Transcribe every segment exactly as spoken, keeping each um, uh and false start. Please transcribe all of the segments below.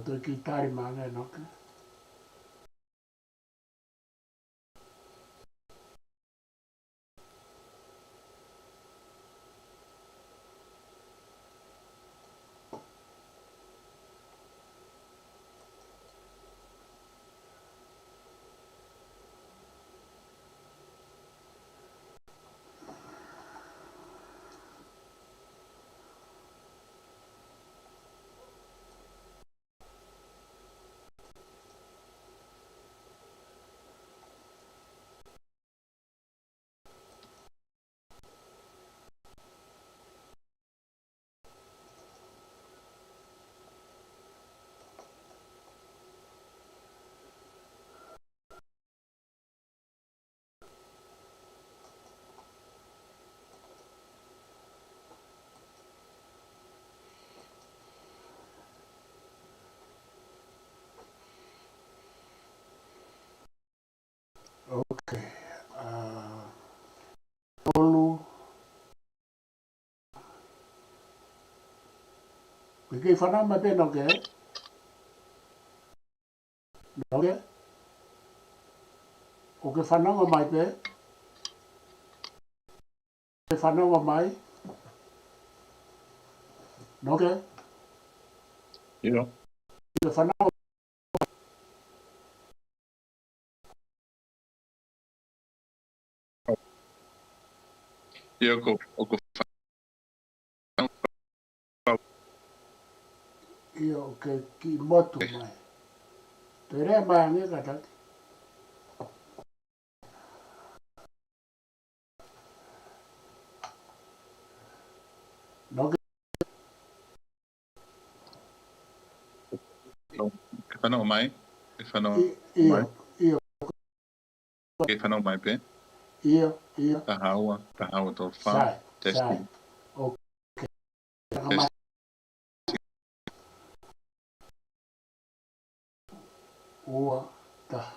Toe kiʻi tali mai ange, Noke. Ok. ʻA, tolu. Ke kei fanongo mai pē, Noke? Noke? ʻOku ke fanongo mai pē? Ke fanongo mai? Noke? ʻIo. Ke fanongo? ʻIo, ʻoku, ʻoku fa-, ʻio, ʻoku ke kiʻi motu mai. Toe lea mai ange kātaki. Noke. Ke fanongo mai? Ke fanongo mai? ʻIo, ʻio. Ke fanongo mai pē? ʻIo, ʻio. Taha ua, taha ua tolu fā. Sai, testing. Sai. Ok. Testing. Ua, taha.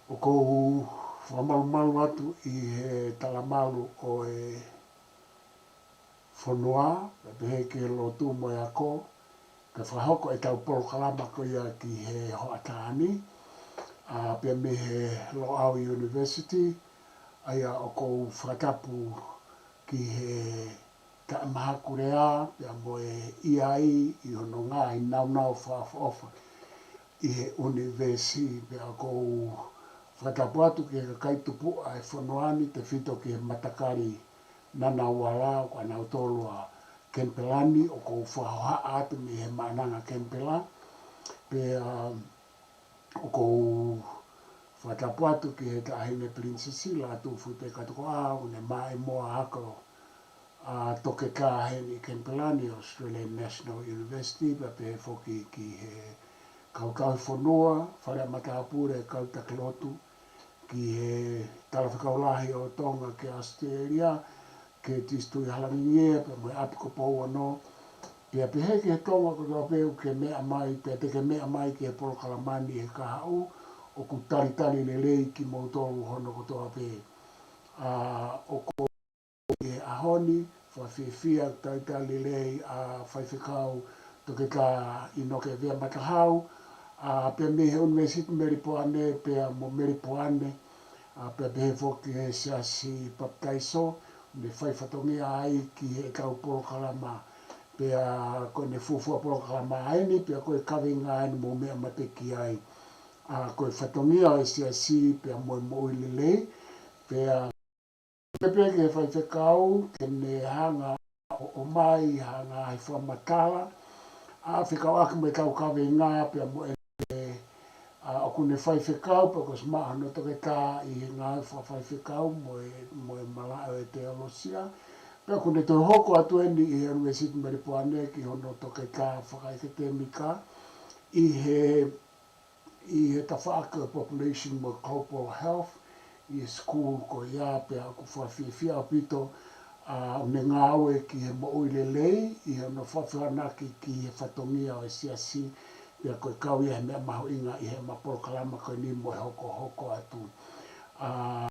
ʻOku ou fakamalumalu atu ʻi he talamalu ʻo e fonua, pea pehē ki he lotu mo e ako, ke fakahoko ʻetau polokalama ko ia ki he hoʻatā ni, ʻa, pea mei he Loʻau University, ʻa ia ʻoku ou fakatapu ki he taʻemahakulea, pea mo e ʻi ai ʻi hono ngaahi naunau fakaʻofoʻofa ʻi he ʻunivēsi, pea ʻoku ou fakatapu atu ki he kakai tupuʻa e fonua ni, tefito ki he matakali Ngunnawal, ʻoku ʻanautolu ʻa Kenipela ni, ʻoku ou fakahohaʻa atu mei he Maʻananga Kenipela. Pea, um, ʻoku ou fakatapu atu ki he Taʻahine Pilinisesi Lātūfuipeka Tokoʻā, ʻoku ne maʻu mo e ako ʻa toketā heni ʻi Kenipela ni, Australian National University, pea pehē foki ki he kau tauhi fonua, fale ʻa matāpule, kau taki lotu, ki he Talafekau Lahi ʻo Tonga ki ʻAositelēlia, ki he Tisituli Halangingie, pea mo e ʻapi ko Pouono, pea pehē ki he Tonga kotoa pē ʻoku ke meʻa mai, pea te ke meʻa mai ki he polokalama ni he kahaʻu, ʻoku talitali lelei kimoutolu hono kotoa pē. ʻA, ʻoku ʻi he ʻaho ni, fakafiefia talitali lelei ʻa Faifekau Toketā ʻInoke Vea Matahau, ʻA, pea mei he ʻUnivēsiti Melipoane, pea mo Melipoane, ʻa, pea pehē foki he Siasi Papitaiso, ne fai fatongia ai ki he ʻetau polokalama, pea ko ʻene fuofua polokalama ʻeni, pea ko e kaveinga ʻeni mou meʻa mateaki ai. ʻA, ko e fatongia ʻo e siasi, pea mo e moʻui lelei, pea pehē ki he faifekau, ke ne hanga ʻo, ʻomai, hanga ʻi he fakamatala, ʻa, fekauʻaki mo ʻetau kaveinga, pea mo e, ʻa, ʻoku ne faifekau, pea kuo ʻosi maʻu hono toketā ʻi he ngāue fakafaifekau, mo e, mo e malaʻe ʻo e teolosia. Pea ʻoku ne toe hoko atu ʻeni ʻi he ʻUnivēsiti Melipoane ki hono toketā fakaʻekatēmika, ʻi he ʻi he tafaʻaki ʻo e population mo e global health, ʻi he school ko ia pea ʻoku fakafiefia ʻaupito, ʻa, ʻene ngāue ki he moʻui lelei, ʻi hono fakafehoanaki ki he fatongia ʻo e siasi, pea ko e kau ia he meʻa mahuʻinga ʻi heʻema polokalama ko ʻeni mo e hokohoko atu. ʻA,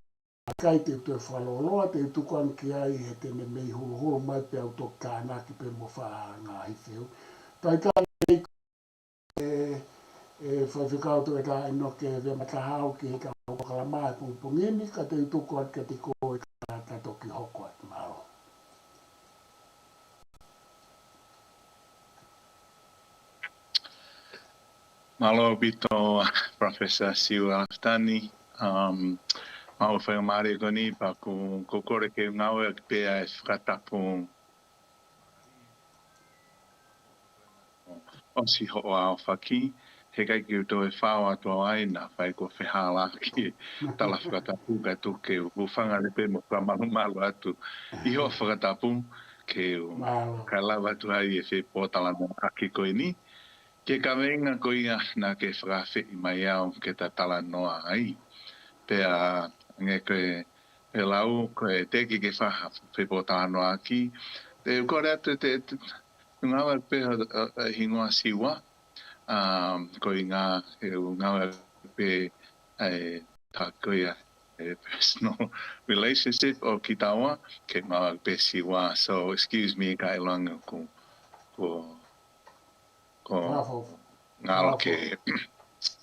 ʻikai te u toe fakalōloa, te u tuku ange ki ai he te ne mei huluhulu mai pea u toki tānaki pē mo fai ha ngaahi fehuʻi. Talitali ʻe, ʻe faifekau Toketā ʻInoke Veamatahaau ki heʻetau polokalama he pongipongi ni, ka te u tuku atu kiate koe ka ta toki hoko atu. Mālō. Mālō ʻaupito, Professor Siua Lafitani. Um, mau faingamālie ko ʻeni, pea ʻoku, ʻoku ou kole ke u ngāueʻaki pē ʻa e fakatapu ʻosi hoʻo aofaki, heʻikai ke u toe fao atu ai, naʻa faifai kuo fehālaaki e tala fakatapu, ka tuku ke u hūfanga atu pē mo fakamalumalu atu ʻi hoʻo fakatapu, ke u Mālō. Kae lava atu ai e fepōtalanoaʻaki ko ʻeni, ki he kaveinga ko ia naʻa ke fakaafeʻi mai au ke ta talanoa ai. Pea hangē ko e, e lau ko e teʻeki ke fai ha fepōtalanoaʻaki. Te u kole atu te, te, te ngāueʻaki pē ʻa, ʻa, ʻa e hingoa Siua. Um, ko e ʻuhinga he ʻoku ngāueʻaki pē ʻa e tā ko ia e personal relationship ʻo kitaua, ke ngāueʻaki pē Siua. So, excuse me, ka ʻiloange ʻoku, ko, ko Mālō. Ngalo ke,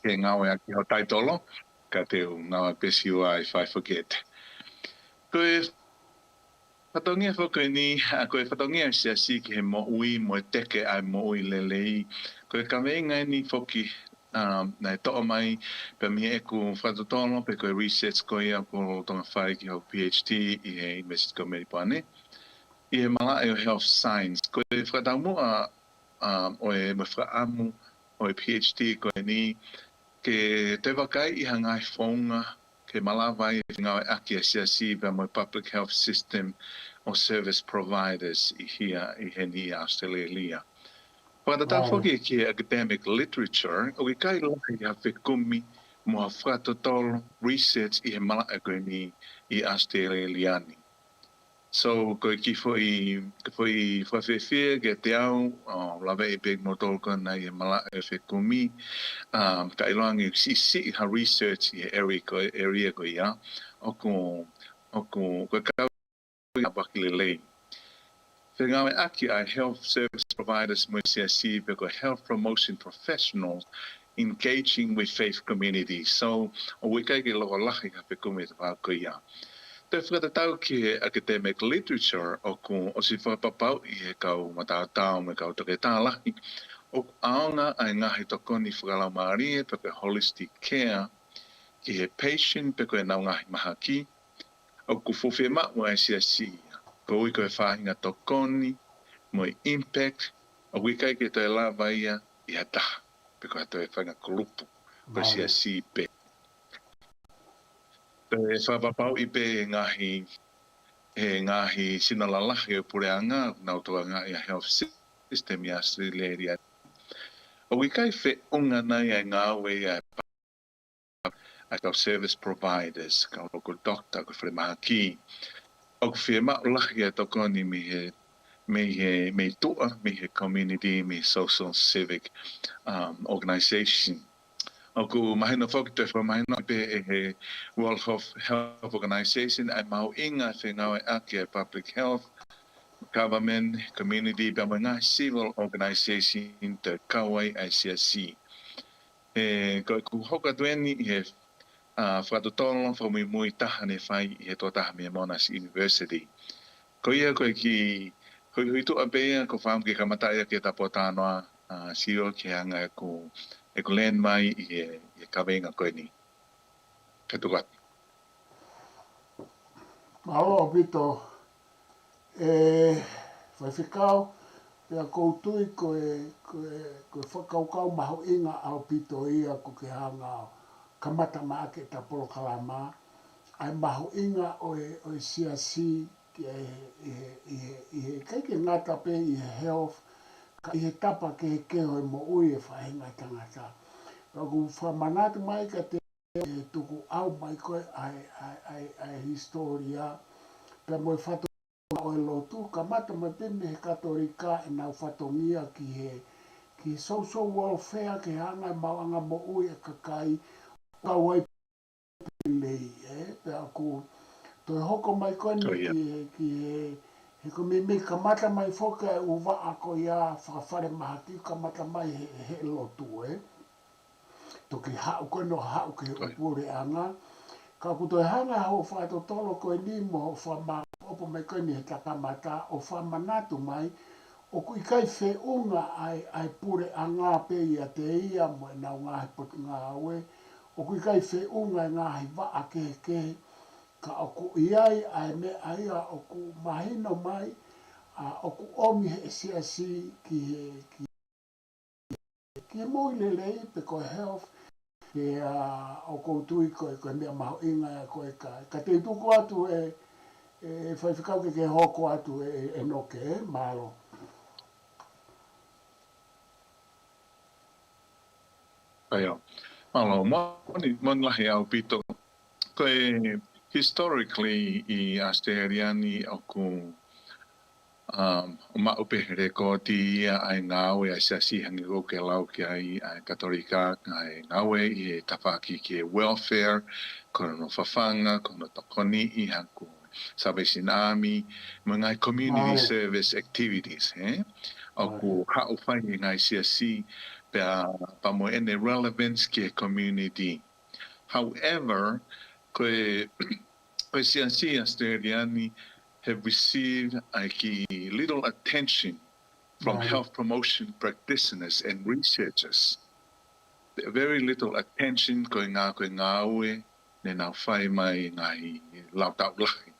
ke ngāueʻaki hoʻo taitolo, ka te u ngāueʻaki pē Siua ʻi he faifekau. Ko e fatongia foki ʻeni, ʻa, ko e fatongia ʻo e siasi ki he moʻui mo e teke ʻa e moʻui lelei. Ko e kaveinga ʻeni foki, um, naʻe toʻo mai pē mei heʻeku fakatotolo, pe ko e research ko ia ʻoku ou lolotonga fai ki hoku PhD ʻi he University ko Melipoane, ʻi he malaʻe ʻo e health science. Ko e fakataumuʻa, um, ʻo e, mo e fakaʻamu ʻo e PhD ko ʻeni, ke toe vakaiʻi ha ngaahi founga ke malava ai e fengāueʻaki ʻa e siasi pea mo e public health system ʻo service providers ʻi heni ʻi ʻAositelēlia. Fakatatau foki ki he academic literature, ʻoku ʻikai lahi ha fekumi mo ha fakatotolo research ʻi he malaʻe ko ʻeni ʻi ʻAositelēlia ni. So, ko e kiʻi foʻi, kiʻi foʻi fakafiefia kiate au, ʻo laveʻi pē kimoutolu ko ena ʻi he malaʻe fekumi, um, ka ʻiloange siʻisiʻi ha research ʻi he area ko, area ko ia, ʻoku, ʻoku, ko e kau ʻi he vaki lelei. Fengāueʻaki ʻa e health service providers mo e siasi pe ko e health promotion professionals engaging with faith community. So, ʻoku ʻikai ke loko lahi ha fekumi ʻi he tafaʻaki ko ia. Toe fakatatau ki he academic literature ʻoku ʻosi fakapapauʻi ʻe he kau mataotao mo e kau toketā lahi, ʻoku ʻaonga ʻa e ngaahi tokoni fakalaumālie pe ko e holistic care ki he patient pe ko ʻenau ngaahi mahaki, ʻoku fuʻu fiemaʻu ʻa e siasi ia, koeʻuhi ko e faʻahinga tokoni mo e impact, ʻoku ʻikai ke toe lava ia ʻi ha taha, pe ko ha toe faʻahinga kulupu, ko e siasi pē. Toe fakapapauʻi pē ʻe he ngaahi, ʻe he ngaahi sino lalahi ʻo e puleʻanga, ʻoku nau tokangaʻi ʻa e health system ʻi ʻAositelēlia. ʻOku ʻikai feʻunga nai ʻa e ngāue ia ʻa e ʻa e kau service providers, kau local doctor, kau falemahaki. ʻOku fiemaʻu lahi ʻa e tokoni mei he, mei he, mei tuʻa, mei he community, mei he social civic, um, organization. ʻOku mahino foki, toe fakamahino pē ʻe he World Health, Health Organization ʻa e mahuʻinga fengāueʻaki ʻa e public health, government, community, pea mo e ngaahi civil organization te kau ai ʻa e siasi. ʻE, ko ʻeku hoko atu eni ʻi he, ʻa, fakatotolo fakamuimui taha naʻe fai ʻi he tokotaha mei he Monash University. Ko ia ko e kiʻi huihuituʻa pē ia ʻoku ou fakaʻamu ke kamata ia ke ta pōtalanoa, ʻa, sio ki he anga ʻeku, ʻeku land mai ʻi he, ʻi he kaveinga ko eni. Ka tuku atu. Mālō ʻaupito, ʻe Faifekau, pea ʻoku ou tui ko e, ko e, ko e fakakaukau mahuʻinga ʻaupito ia ʻoku ke hanga ʻo kamata mai ʻaki ʻeta polokalama, ʻa e mahuʻinga ʻo e, ʻo e siasi ki he, ʻi he, ʻi he, ʻi he ʻikai ke ngata pē ʻi he health, ka ʻi he tapa kehekehe ʻo e moʻui ʻa e faʻahinga tangata. Pea ʻoku fakamanatu mai kiate ʻe tuku ʻau mai ko e ʻa e, ʻa e, ʻa e, ʻa e hisitōlia, pea mo e fatongia ʻo e lotu, kamata mai pē mei he Katolika ʻenau fatongia ki he, ki he social welfare, ke hanga ʻe he maʻuʻanga moʻui ʻa e kakai, kau ai pē lelei, ē? Pea ʻoku toe hoko mai ko eni ki he, ki he, he ko e meimei kamata mai foki ʻa e ʻū vaʻa ko ia fakafalemahaki kamata mai he, he lotu, ē? Toki haʻu ko ē ʻo haʻu ki he ʻū puleʻanga. Ka ʻoku toe hanga hoʻo fakatotolo ko eni mo hoʻo fakamaʻopoʻopo mai ko eni he takamata ʻo fakamanatu mai, ʻoku ʻikai feʻunga ʻa e, ʻa e puleʻanga pē ʻiate ia mo ʻenau ngaahi potungāue, ʻoku ʻikai feʻunga e ngaahi vaʻa kehekehe, ka ʻoku ʻi ai ʻa e meʻa ia ʻoku mahino mai, ʻa, ʻoku ʻomi he siasi ki he, ki ki he moʻui lelei pe ko e health, pea ʻoku ou tui ko e, ko e meʻa mahuʻinga ia ko e ka, ka te u tuku atu ʻe, ʻe Faifekau ke ke hoko atu ʻe, ʻe, ʻe Noke, ē, mālō. ʻIo. Mālō, moʻoni, moʻoni lahi ʻaupito. Ko e historically ʻi ʻAositelēlia ni ʻoku, um, ʻoku maʻu pē he lēkooti ia ʻa e ngāue ʻa e siasi hangē ko ʻeku lau ki ai ʻa e Katolika, ʻa e ngāue ʻi he tafaʻaki ki he welfare, ko hono fafanga, ko hono tokoniʻi, hangē ko e Salvation Army, mo e ngaahi community service activities, ē? ʻOku haʻu fai ʻe he ngaahi siasi, pea, pea mo ʻene relevance ki he community. However, ko e, ko e siasi ʻAositelēlia ni have received ʻa e kiʻi little attention from health promotion practitioners and researchers. Very little attention ko e ngā, ko e ngāue ne nau fai mai ngaahi lau taʻu lahi.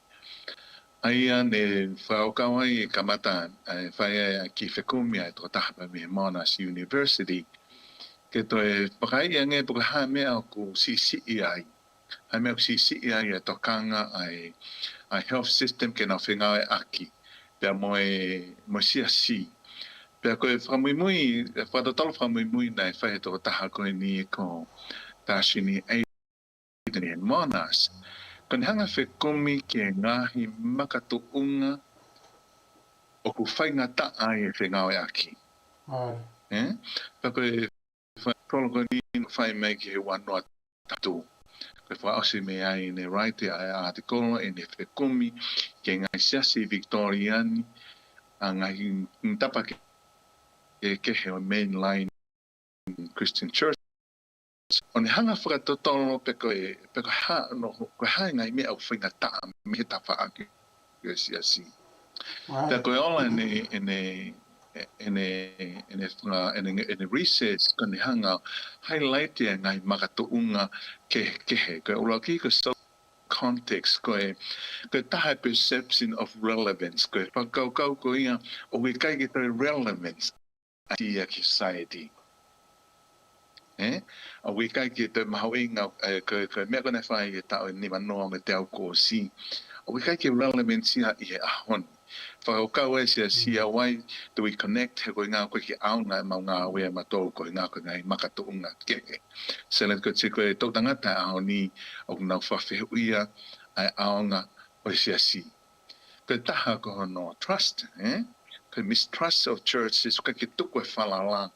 ʻA ia ne fakakaukau ai ʻe kamata, ʻe fai ai ʻa e kiʻi fekumi ʻa e tokotaha mei he Monash University, ke toe vakai ange pe ko e hā e meʻa ʻoku siʻisiʻi ai. Hā e meʻa ʻoku siʻisiʻi ai e tokanga ʻa e, ʻa e health system ke nau fengāueʻaki. Pea mo e, mo e siasi. Pea ko e fakamuimui, e fakatotolo fakamuimui naʻe fai he tokotaha ko eni ko Tashini ʻi he Monash. Ko ʻene hanga fekumi ki he ngaahi makatuʻunga ʻoku faingataʻa ai e fengāueʻaki. Ē? Pea ko e fakatotolo ko eni naʻe fai mai ki he ua noa taha fitu. Ko e fakaʻosi mei ai ʻene write ʻa e ʻātikolo ʻene fekumi ki he ngaahi siasi Victorian, ʻa e ngaahi tapa kehekehe ʻo e mainline Christian Church. ʻO ne hanga fakatotolo pe ko e, pe ko e hā, no, ko e hā e ngaahi meʻa ʻoku faingataʻa mei he tafaʻaki ʻo e siasi. Pea ko e ola ʻene, ʻene, ʻene, ʻene, ʻene, ʻene research ko ʻene hanga highlight e ngaahi makatuʻunga kehekehe. Ko e ʻuluaki ko e social context, ko e, ko e taha e perception of relevance, ko e fakakaukau ko ia ʻoku ʻikai ke toe relevance ʻa e siasi ki he society. Ē? ʻOku ʻikai ke toe mahuʻinga, ē, ko e, ko e meʻa ko ē naʻe fai he taʻu ʻe nima noa mo e teau kuo ʻosi. ʻOku ʻikai ke relevance ia ʻi he ʻaho ni. Fakakaukau e siasi ia, why do we connect, he ko e ʻuhinga ʻoku ʻikai ke ʻaonga ʻemau ngāue ʻamautolu ko e ʻuhinga ko e ngaahi makatuʻunga kehe. Sele ko e tiko e toʻutangata ʻaho ni ʻoku nau fakafehuʻia ʻa e ʻaonga ʻo e siasi. Ko e taha ko hono trust, ē? Ko e mistrust of churches, ʻoku ʻikai ke tuku e falala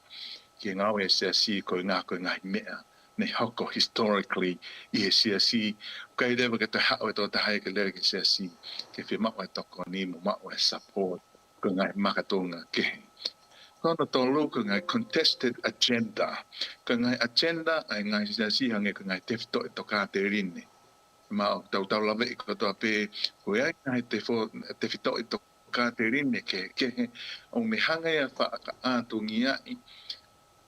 ki he ngāue ʻa e siasi ko e ʻuhinga ko e ngaahi meʻa ne hoko historically ʻi he siasi, ʻoku ʻikai leva ke toe haʻu e tokotaha ia ke lele ki he siasi ke fiemaʻu e tokoni mo maʻu e support ko e ngaahi makatuʻunga kehe. Ko hono tolu ko e ngaahi contested agenda. Ko e ngaahi agenda ʻa e ngaahi siasi hangē ko e ngaahi tefitoʻi tokāteline. Mahalo ʻoku tau tau lave ʻi kotoa pē ko e ngaahi tefo-, tefitoʻi tokāteline kehekehe ʻoku ne hanga ia ʻo fakaʻatungiaʻi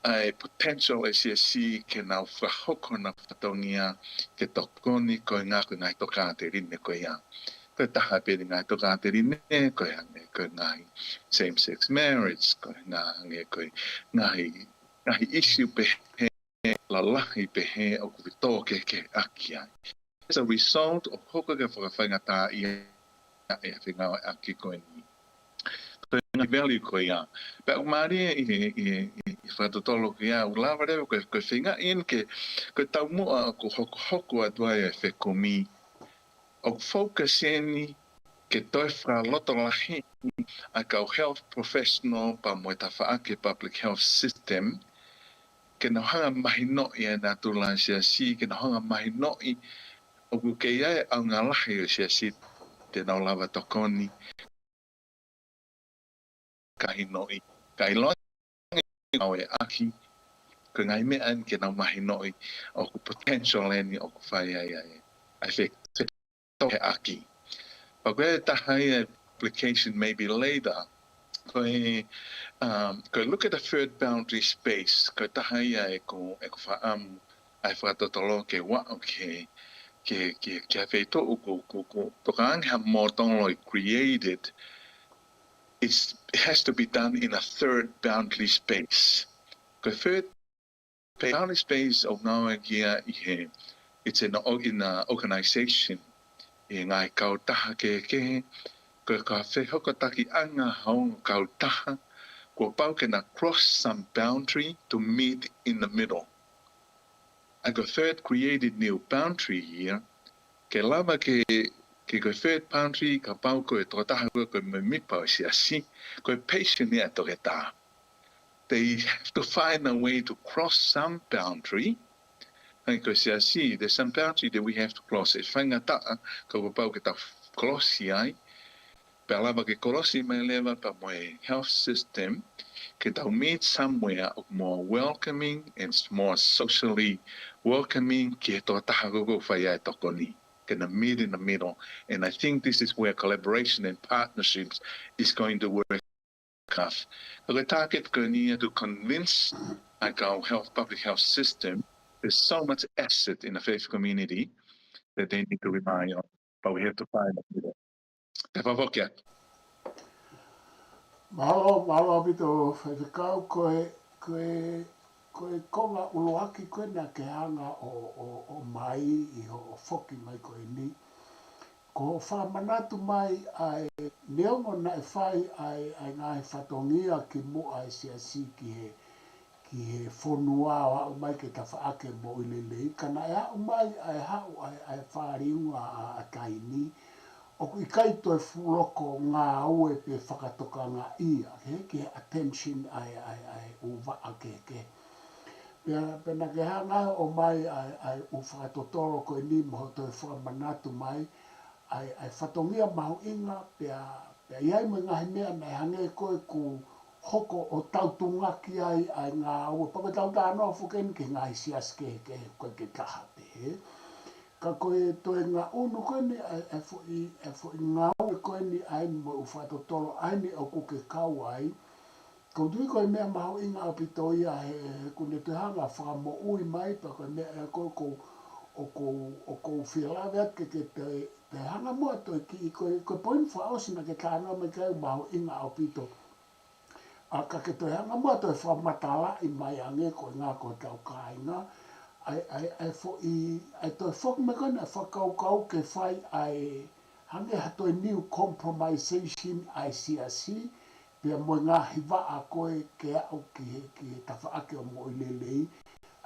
ʻa e potential ʻa e siasi ke nau fakahoko honau fatongia ke tokoni ko e ngaahi, ko e ngaahi tokāteline ko ia. Ko e taha pē ʻi he ngaahi tokāteline, ko e hangē ko e ngaahi same-sex marriage, ko e ngaahi hangē ko e ngaahi, ngaahi issue pehē lalahi pehē ʻoku tō kehekehe ʻaki ai. As a result ʻoku hoko ke fakafaingataʻaʻia ʻa e fengāueʻaki ko eni. Ko e ngaahi value ko ia. Pea ʻoku mālie ʻi he, ʻi he, ʻi he fakatotolo ko ia, ʻoku lava leva ko e, ko e feinga eni ke, ko e taumuʻa ʻoku hokohoko atu ai e fekumi. ʻOku focus eni ke toe fakalotolahiʻi ʻa e kau health professional pea mo e tafaʻaki public health system, ke nau hanga mahinoʻi ʻa e natula ʻo e siasi, ke nau hanga mahinoʻi ʻoku kei ʻi ai e ʻaonga lahi ʻo e siasi te nau lava tokoni. Ka hinoʻi, ka ʻiloa ʻa e ʻaki, ko e ngaahi meʻa eni ke nau mahinoʻi ʻoku potential eni ʻoku fai ai ʻa e, ʻa e fe-, fe-, toheʻaki. Pea ko e taha ia e application maybe later, ko e, um, ko e look at the third boundary space, ko e taha ia ʻeku, ʻeku fakaʻamu ʻa e fakatotolo ke ʻoua ke, ke, ke, ke ha feituʻu ʻoku, ʻoku, ʻoku tokanga ha mōtolo ʻi created, it's, it has to be done in a third boundary space. Ko e third boundary space ʻoku ngāue ki ai ʻi he, it's an o-, in a organization, ʻi he ngaahi kautaha kehekehe, ko e ka fehokotakiʻanga ha ongo kautaha, kuo pau ke na cross some boundary to meet in the middle. ʻA ia ko e third created new boundary ia, ke lava ke, ke ko e third boundary kapau ko e tokotaha ko e, ko e mēmipa ʻo e siasi, ko e patient ia ʻa e toketā. They have to find a way to cross some boundary. ʻA ia ko e siasi, there's some boundary that we have to cross. ʻE faingataʻa ka kuo pau ke tau kolosi ai. Pea lava ke kolosi mai leva pea mo e health system, ke tau meet somewhere ʻoku more welcoming and more socially welcoming ki he tokotaha ko ē ʻoku fai ai e tokoni. Ke na meet in the middle. And I think this is where collaboration and partnerships is going to work. Ka ko e target ko eni ia to convince ʻa e kau health, public health system, there's so much asset in the faith community that they need to rely on, but we have to find a middle. Te fakafoki atu. Mālō, mālō ʻaupito Faifekau, ko e, ko e, ko e konga ʻuluaki ko ē naʻa ke hanga ʻo, ʻo, ʻo ʻomai ʻi hoʻo foki mai ko eni. Ko hoʻo fakamanatu mai ʻa e neongo naʻe fai ʻa e, ʻa e ngaahi fatongia kimuʻa ʻa e siasi ki he, ki he fonua ʻo aʻu mai ki he tafaʻaki moʻui lelei, ka naʻe aʻu mai ʻa e haʻu ʻa e, ʻa e fāliunga ʻa, ʻa Taini, ʻoku ʻikai toe fuʻu loko ngāue pe fakatokangaʻi ia, he, ki he attention ʻa e, ʻa e, ʻa e ʻū vaʻa kehekehe. Pea, pea naʻa ke hanga ʻo ʻomai ʻa e, ʻa e ʻū fakatotolo ko eni mo hoʻo toe fakamanatu mai, ʻa e, ʻa e fatongia mahuʻinga, pea, pea ʻi ai mo e ngaahi meʻa naʻe hangē ko ē ʻoku hoko ʻo tautungaki ai ʻa e ngāue. Pea ko e tau talanoa foki eni ki he ngaahi siasi kehekehe ko ē ke taha pē, he. Ka ko e toe ngaʻunu ko eni ʻa e, ʻa e foʻi, ʻa e foʻi ngāue ko eni ʻa eni mo e ʻū fakatotolo ʻa eni ʻoku ke kau ai. Ko u tui ko e meʻa mahuʻinga ʻaupito ia he, he ʻoku ne toe hanga ʻo fakamoʻui mai, pea ko e meʻa ʻe ko, ko, ʻoku, ʻoku ou fie lave atu ke, ke toe, toe hanga muʻa toe kiʻi, ko e, ko e poini fakaʻosi naʻa ke talanoa mai ki ai ʻoku mahuʻinga ʻaupito. ʻA ka ke toe hanga muʻa toe fakamatalaʻi mai ange ko e ngaahi ko hotau kāinga. ʻA e, ʻa e, ʻa e foʻi, ʻa e toe foki mai ko ena ʻa e fakakaukau ke fai ʻa e hangē ha toe new compromisation ʻa e siasi, pea mo e ngaahi vaʻa ko ē ke aʻu ki he, ki he tafaʻaki ʻo moʻui lelei.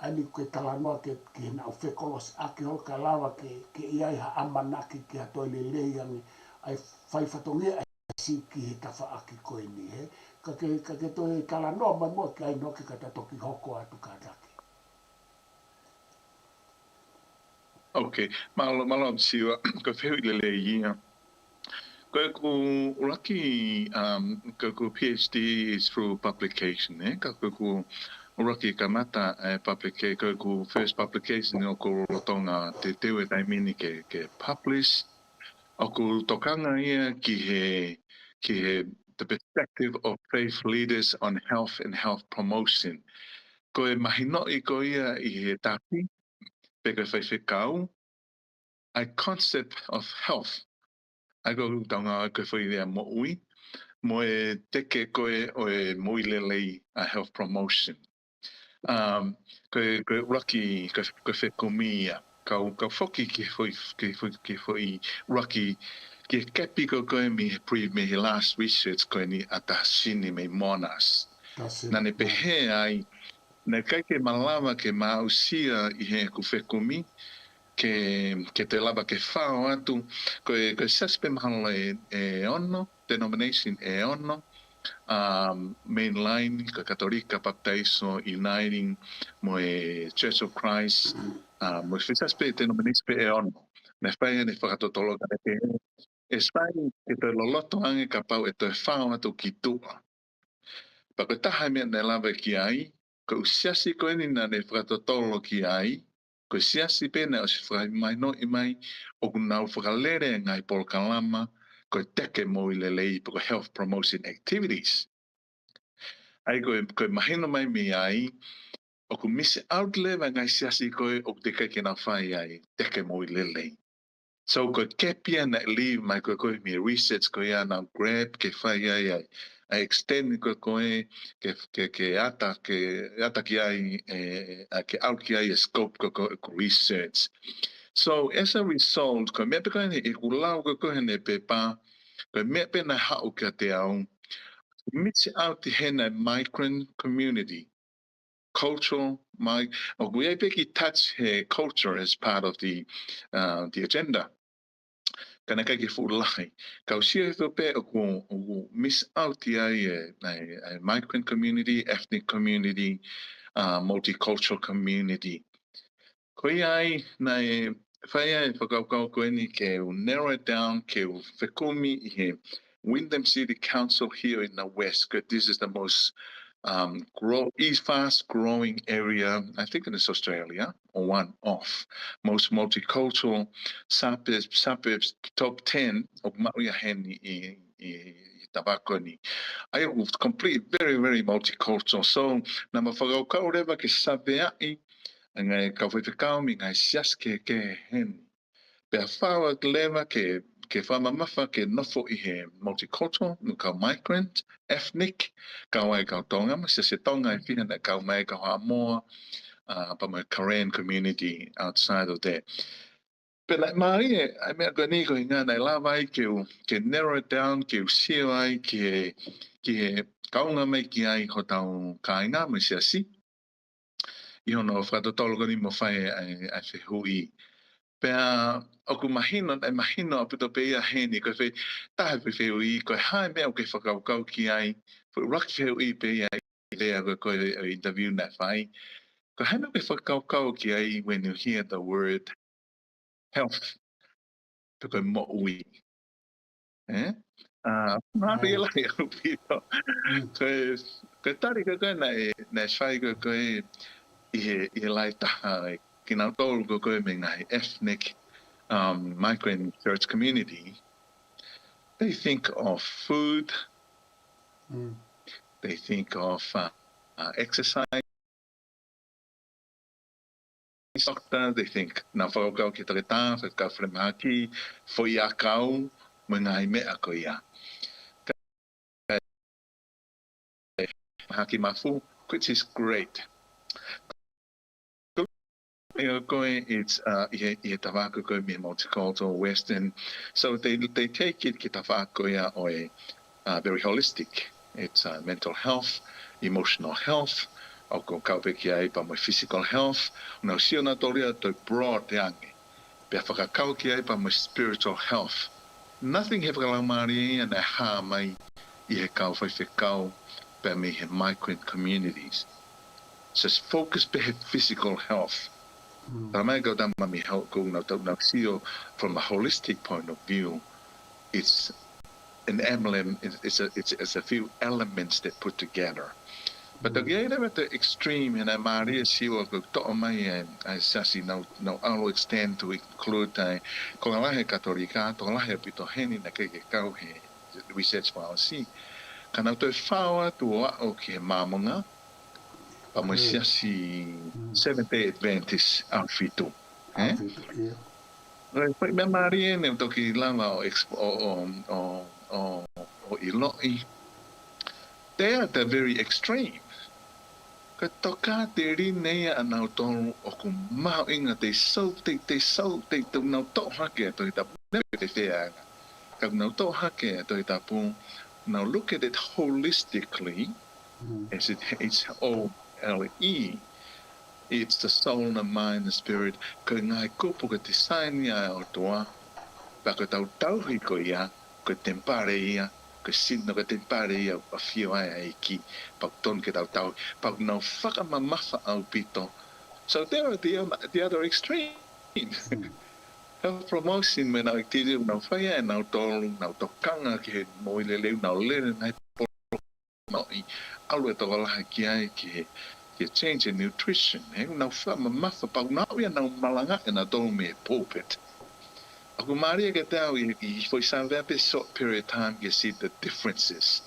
ʻA eni ko e talanoa ke, ke nau fekolosiʻaki holo ka lava ke, ke ʻi ai ha ʻamanaki ki ha toe lelei ange ʻa e fai fatongia ʻa e siasi ki he tafaʻaki ko eni, he. Ka ke, ka ke toe talanoa mai muʻa ki ai ʻo ke ka ta toki hoko atu kātaki. Ok, mālō, mālō Siua, ko e fehuʻi lelei ia. Ko ʻeku ʻuluaki, um, ko ʻeku PhD is through publication, eh? Ka ko ʻeku ʻuluaki kamata, eh, publica-, ko ʻeku first publication ʻoku lolotonga teuteu he taimi ni ke, ke publish. ʻOku tokanga ia ki he, ki he the perspective of faith leaders on health and health promotion. Ko e mahinoʻi ko ia ʻi he tafi, pe ko e faifekau, ʻa e concept of health. ʻA ia ko e tau ngāue ko e foʻi lea moʻui, mo e teke ko ē ʻo e moʻui lelei ʻa health promotion. Um, ko e, ko e ʻuluaki, ko e, ko e fekumi ia. Kau, kau foki ki he foʻi, ki he foʻi, ki he foʻi ʻuluaki, ki he kepi ko ē mei he pre-, mei he last research ko eni ʻa Tahsini mei Monash. Tahsini, naʻa ne pehē ai, naʻe ʻikai ke malava ke ma aʻusia ʻi heʻeku fekumi, ke, ke toe lava ke fao atu, ko e, ko e siasi pē mahalo ʻe, ʻe ono, denomination ʻe ono, um, mainline, ko e Katolika, Papitaiso, Uniting, mo e Church of Christ, uh, mo e foʻi siasi pē denomination pē ʻe ono. Naʻe fai ʻene fakatotolo ka ne pehē, ʻe sai ke toe loloto ange kapau ʻe toe fao atu ki tuʻa. Pea ko e taha e meʻa naʻe lave ki ai, ko e ʻū siasi ko eni naʻa ne fakatotolo ki ai, ko e siasi pē naʻe ʻosi fakamahinoʻi mai ʻoku nau fakalele e ngaahi polokalama ko e teke moʻui lelei pe ko e health promotion activities. ʻA ia ko e, ko e mahino mai mei ai, ʻoku miss out leva e ngaahi siasi ko ē ʻoku teʻeki ai ke nau fai ai teke moʻui lelei. So ko e kepi ia naʻe leave mai ko ē mei he research ko ia naʻa nau grab ke fai ai ʻa e, ʻa e extend ko ē ke, ke, ke ʻata, ke ʻata ki ai, ʻe, ʻa ke ʻalu ki ai e scope ko ē ʻeku research. So as a result, ko e meʻa pē ko eni ʻeku lau ko ē ʻi heʻene pepa, ko e meʻa pē naʻe haʻu kiate au, miss out ʻi hena migrant community, cultural, mai, ʻoku ʻi ai pē kiʻi touch he culture as part of the, uh, the agenda. Ka naʻe ʻikai ke fuʻu lahi. Kau sio hifo pē ʻoku, ʻoku miss out ʻi ai e, e, e migrant community, ethnic community, uh, multicultural community. Ko ia ai, naʻe fai ai e fakakaukau ko eni ke u narrow it down, ke u fekumi ʻi he Wyndham City Council here in the West, 'cause this is the most, um, grow-, is fast growing area, I think, in this Australia, or one of most multicultural suburbs, suburbs top ten ʻoku maʻu ia heni ʻi, ʻi, ʻi Tavako ni. ʻA ia ʻoku complete very, very multicultural. So, naʻá ma fakakaukau leva ke saveaʻi ʻa e ngaahi kau faifekau mei he ngaahi siasi kehekehe heni. Pea fai atu leva ke, ke fakamamafa ke nofo ʻi he multicultural, mo e kau migrant, ethnic, kau ai kau Tonga, mo e siasi Tonga ʻe fiha naʻe kau mai, kau Haʻamoa, uh, pea mo e Karen community outside of that. Pea naʻe mālie ʻa e meʻa ko eni ko e ʻuhinga naʻe lava ai ke u, ke narrow it down, ke u sio ai ki he, ki he kaunga mai ki ai hotau kāinga mo e siasi ʻi hono fakatotolo ko eni mo fai ʻa e, ʻa e fehuʻi. Pea ʻoku mahino, ʻe mahino ʻaupito pē ia heni, ko e fe-, taha e fe-, fehuʻi, ko e hā e meʻa ʻoku ke fakakaukau ki ai, foʻi ʻuluaki fehuʻi pē ia ʻi he lea ko ē ʻo e interview naʻe fai. Ko e hā e meʻa ʻoku ke fakakaukau ki ai when you hear the word health, pe ko e moʻui. Eh? Ah, mālie lahi ʻaupito. Mm. Ko e, ko e tali ko ē naʻe, naʻe fai ko ē ʻi he, ʻi he lahi taha ʻa kinautolu ko ē mei he ngaahi ethnic, um, migrant church community. They think of food. Mm. They think of, uh, uh, exercise. Doctor, they think, nau fakakaukau ki he toketā, fakakaukau falemahaki, foʻi ʻakau, mo e ngaahi meʻa ko ia. Ka, mahaki mafu, which is great. ʻA ia ko ē, it's, uh, ʻi he, ʻi he tafaʻaki ko ē mei he multicultural Western. So they, they take it ki he tafaʻaki ko ia ʻo e, uh, very holistic. It's, uh, mental health, emotional health, ʻoku kau pē ki ai pea mo e physical health. Nau sio nautolu ia ʻo toe broad ange. Pea fakakau ki ai pea mo e spiritual health. Nothing he fakalaumālie ia naʻe hā mai ʻi he kau faifekau pea mei he migrant communities. So it's focused pē he physical health. Mm. Talamai ʻe he kau tama mei he hau ko ē naʻa tau nau sio from a holistic point of view, it's an emblem, it's, it's, a, it's, it's a few elements that put together. But toki ʻi ai leva e extreme, he naʻe mālie Siua ko e toʻo mai e, e siasi nau, nau ʻalu extend to include ʻa e tokolahi Katolika, tokolahi ʻaupito heni naʻe ʻikai ke kau he research policy. Ka nau toe fao atu ʻo aʻu ki he Māmonga, pea mo e siasi Seventh Day Adventist ʻAhofitu. Eh? ʻAhofitu, yeah. Ko e foʻi meʻa mālie ʻeni ʻoku toki lava ʻo exp-, ʻo, ʻo, ʻo, ʻo, ʻo ʻiloʻi. They are the very extreme. Ko e tokāteline ia ʻanautolu ʻoku mahuʻinga, they so, they, they so, they, they nau toʻo hake e Tohi Tapu. Meʻa pē fēfē ʻa e anga. Ka nau toʻo hake e Tohi Tapu, nau look at it holistically, as it, H O L E. It's the soul, the mind, the spirit. Ko e ngaahi kupu ko e design ia ʻa e ʻOtua. Pea ko ʻetau tauhi ko ia, ko e temipale ia, ko e sino ko e temipale ia ʻoku ʻafio ai ʻa e ʻEiki. Pea ʻoku totonu ke tau tauhi. Pea ʻoku nau fakamamafa ʻaupito. So they're the, the other extreme. Health promotion mo ʻenau activity, nau fai ʻa ʻenau tolu, nau tokanga ki he moʻui lelei, nau lele ngaahi polo-, nau ʻi ʻalu e tokolahi ki ai ki he, ki he change in nutrition. He nau fakamamafa pea nau ia nau malanga ʻenau tolu mei he pulpit. ʻOku mālie kiate au ʻi, ʻi he foʻi sāvea pē short period of time ke see the differences.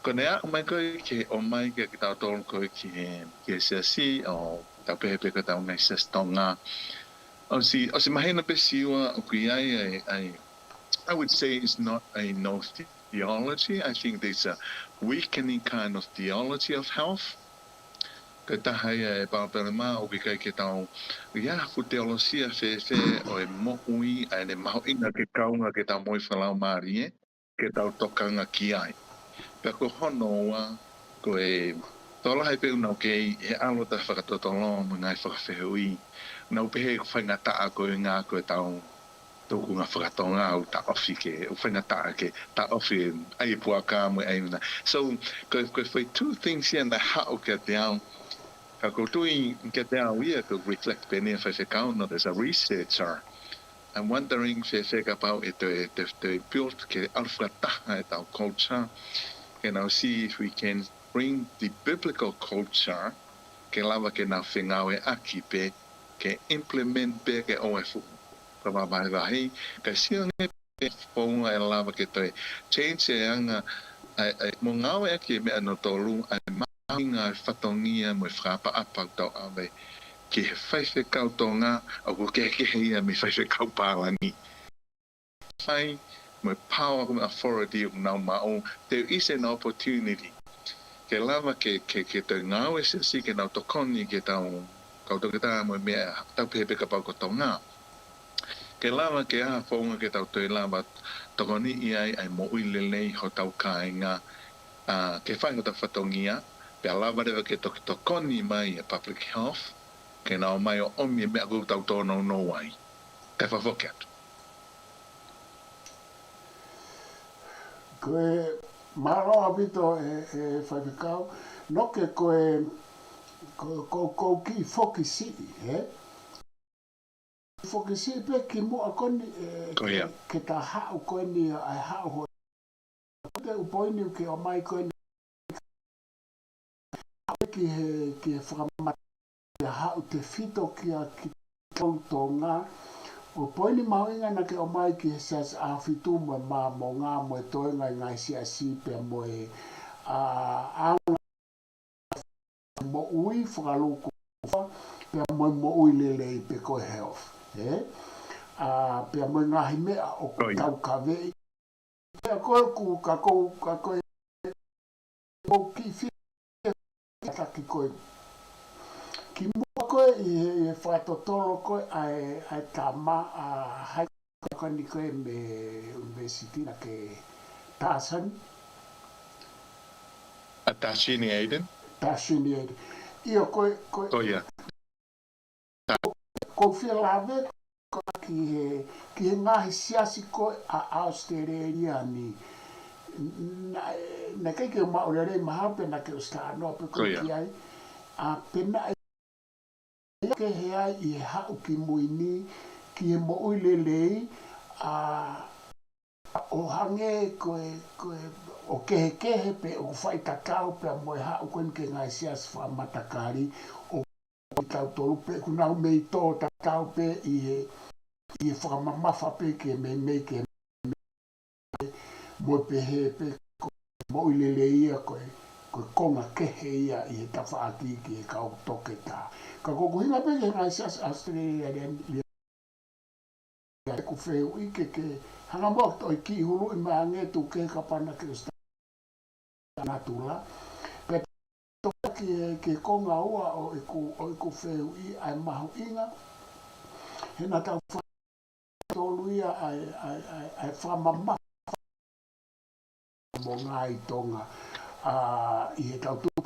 Ko ʻene aʻu mai ko ē ke ʻomai ke, ke tau tolu ko ē ki he, ki he siasi ʻo tau pehē pē ko ʻetau ngaahi siasi Tonga. ʻOsi, ʻosi mahino pē Siua ʻoku ʻi ai, I, I, I would say it's not a no theology. I think there's a weakening kind of theology of health. Ko e taha ia e palopalema ʻoku ʻikai ke tau ʻi ai ha fuʻu teolosia fēfē ʻo e moʻui, ʻa ʻene mahuʻinga ke kaunga ke tau moʻui fakalaumālie, ke tau tokanga ki ai. Pea ko hono ua, ko e tokolahi pē ʻoku nau kei ʻi he ʻalu ʻo fakatotolo mo e ngaahi fakafehuʻi. Nau pehē ʻoku faingataʻa ko e ngaahi ko ʻetau tūkunga fakatonga ʻoku taʻofi ke, ʻoku faingataʻa ke taʻofi ʻa e puaka mo e ʻai na. So, ko e, ko e foʻi two things ia naʻe haʻu kiate au. Ka ʻoku ou tui kiate au ia ʻoku reflect pē ʻeni ʻa e faifekau, not as a researcher. I'm wondering fēfē kapau ʻe toe, toe, toe build ke ʻalu fakataha ʻetau culture. Ke nau see if we can bring the biblical culture ke lava ke nau fengāueʻaki pē, ke implement pē ke ʻoua ʻe fuʻu ka vahevahe, ka sio ange pē founga ʻe lava ke toe change e anga, ʻa e, ʻa e mo ngāueʻaki e meʻa ʻanautolu, ʻa e mahuʻinga e fatongia mo e fakaʻapaʻapa ʻoku tau ʻave ki he faifekau Tonga, ʻoku kehekehe ia mei he faifekau pālangi. Fai mo e power mo e authority ʻoku nau maʻu, there is an opportunity. Ke lava ke, ke, ke toe ngāue siasi ke nau tokoni ke tau, kau toketā mo e meʻa, tau pehē pē kapau ko Tonga. Ke lava ke ʻi ai ha founga ke tau toe lava tokoniʻi ai ʻa e moʻui lelei hotau kāinga, ʻa, ke fai hotau fatongia, pea lava leva ke toki tokoni mai e public health, ke nau ō mai ʻo ʻomi e meʻa ʻoku tau tōnounou ai. Kae fakafoki atu. Ko e mālō ʻaupito e, e faifekau, noke ko e, ko, ko, ko e kiʻi foki siʻi, ē? Foki siʻi pē kimuʻa ko eni, e, ke, ke ta haʻu ko eni, ʻa e haʻu ho-, te u poini ke ō mai ko eni ki he, ki he fakamata, ke haʻu tefito kia kitautolu Tonga. ʻO poini mahuʻinga naʻa ke ō mai ki he Siasi ʻAhofitu mo e Māmonga mo e toenga e ngaahi siasi pea mo e, ʻa, ʻa, moʻui fakalūkufua, pea mo e moʻui lelei pe ko e health, ē? ʻA, pea mo e ngaahi meʻa ʻoku tau kaveʻi. Pea ko e ku, ka ko, ka ko e, ko e kiʻi fie taki ko ē. Kimuʻa ko ē ʻi he, ʻi he fakatotolo ko ē ʻa e, ʻa e tama ʻa hai ko eni ko ē mei he university naʻa ke Tarsani. ʻA Tarsini Aiden? Tarsini Aiden. ʻIo ko e, ko e. Ko ia. Ko e fie lave ko ē ki he, ki he ngaahi siasi ko ē ʻa ʻAositelēlia ni. Naʻe, naʻe ʻikai ke maʻu lelei mahalo pē naʻa ke ʻosi talanoa pē ko ē ki ai. ʻA, pea naʻe ʻikai ke ʻi ai ʻi he haʻu kimui ni ki he moʻui lelei, ʻa, ʻo hangē ko e, ko e, ʻo kehekehe pē ʻoku fai tatau pea mo e haʻu ko eni ki he ngaahi siasi fakamatakali ʻo kitautolu pē ʻoku nau mei tō tatau pē ʻi he, ʻi he fakamamafa pē ke meimei ke mo e pehē pē ko e moʻui lelei ia ko e, ko e konga kehe ia ʻi he tafaʻaki ki he kau toketā. Ka ko ʻeku ʻuhinga pē ki he ngaahi siasi ʻAositelēlia, ʻeku fehuʻi ke, ke hanga muʻa ʻo toe kiʻi huluʻi mai ange tuku kehe kapau naʻa ke ʻosi natula. Pea toki ki he, ki he konga ua ʻo ʻeku, ʻo ʻeku fehuʻi ʻa e mahuʻinga. He naʻa tau fa-, tolu ia ʻa e, ʻa e, ʻa e, ʻa e fakamamafa mo ngaahi Tonga, ʻa, ʻi he tau tupu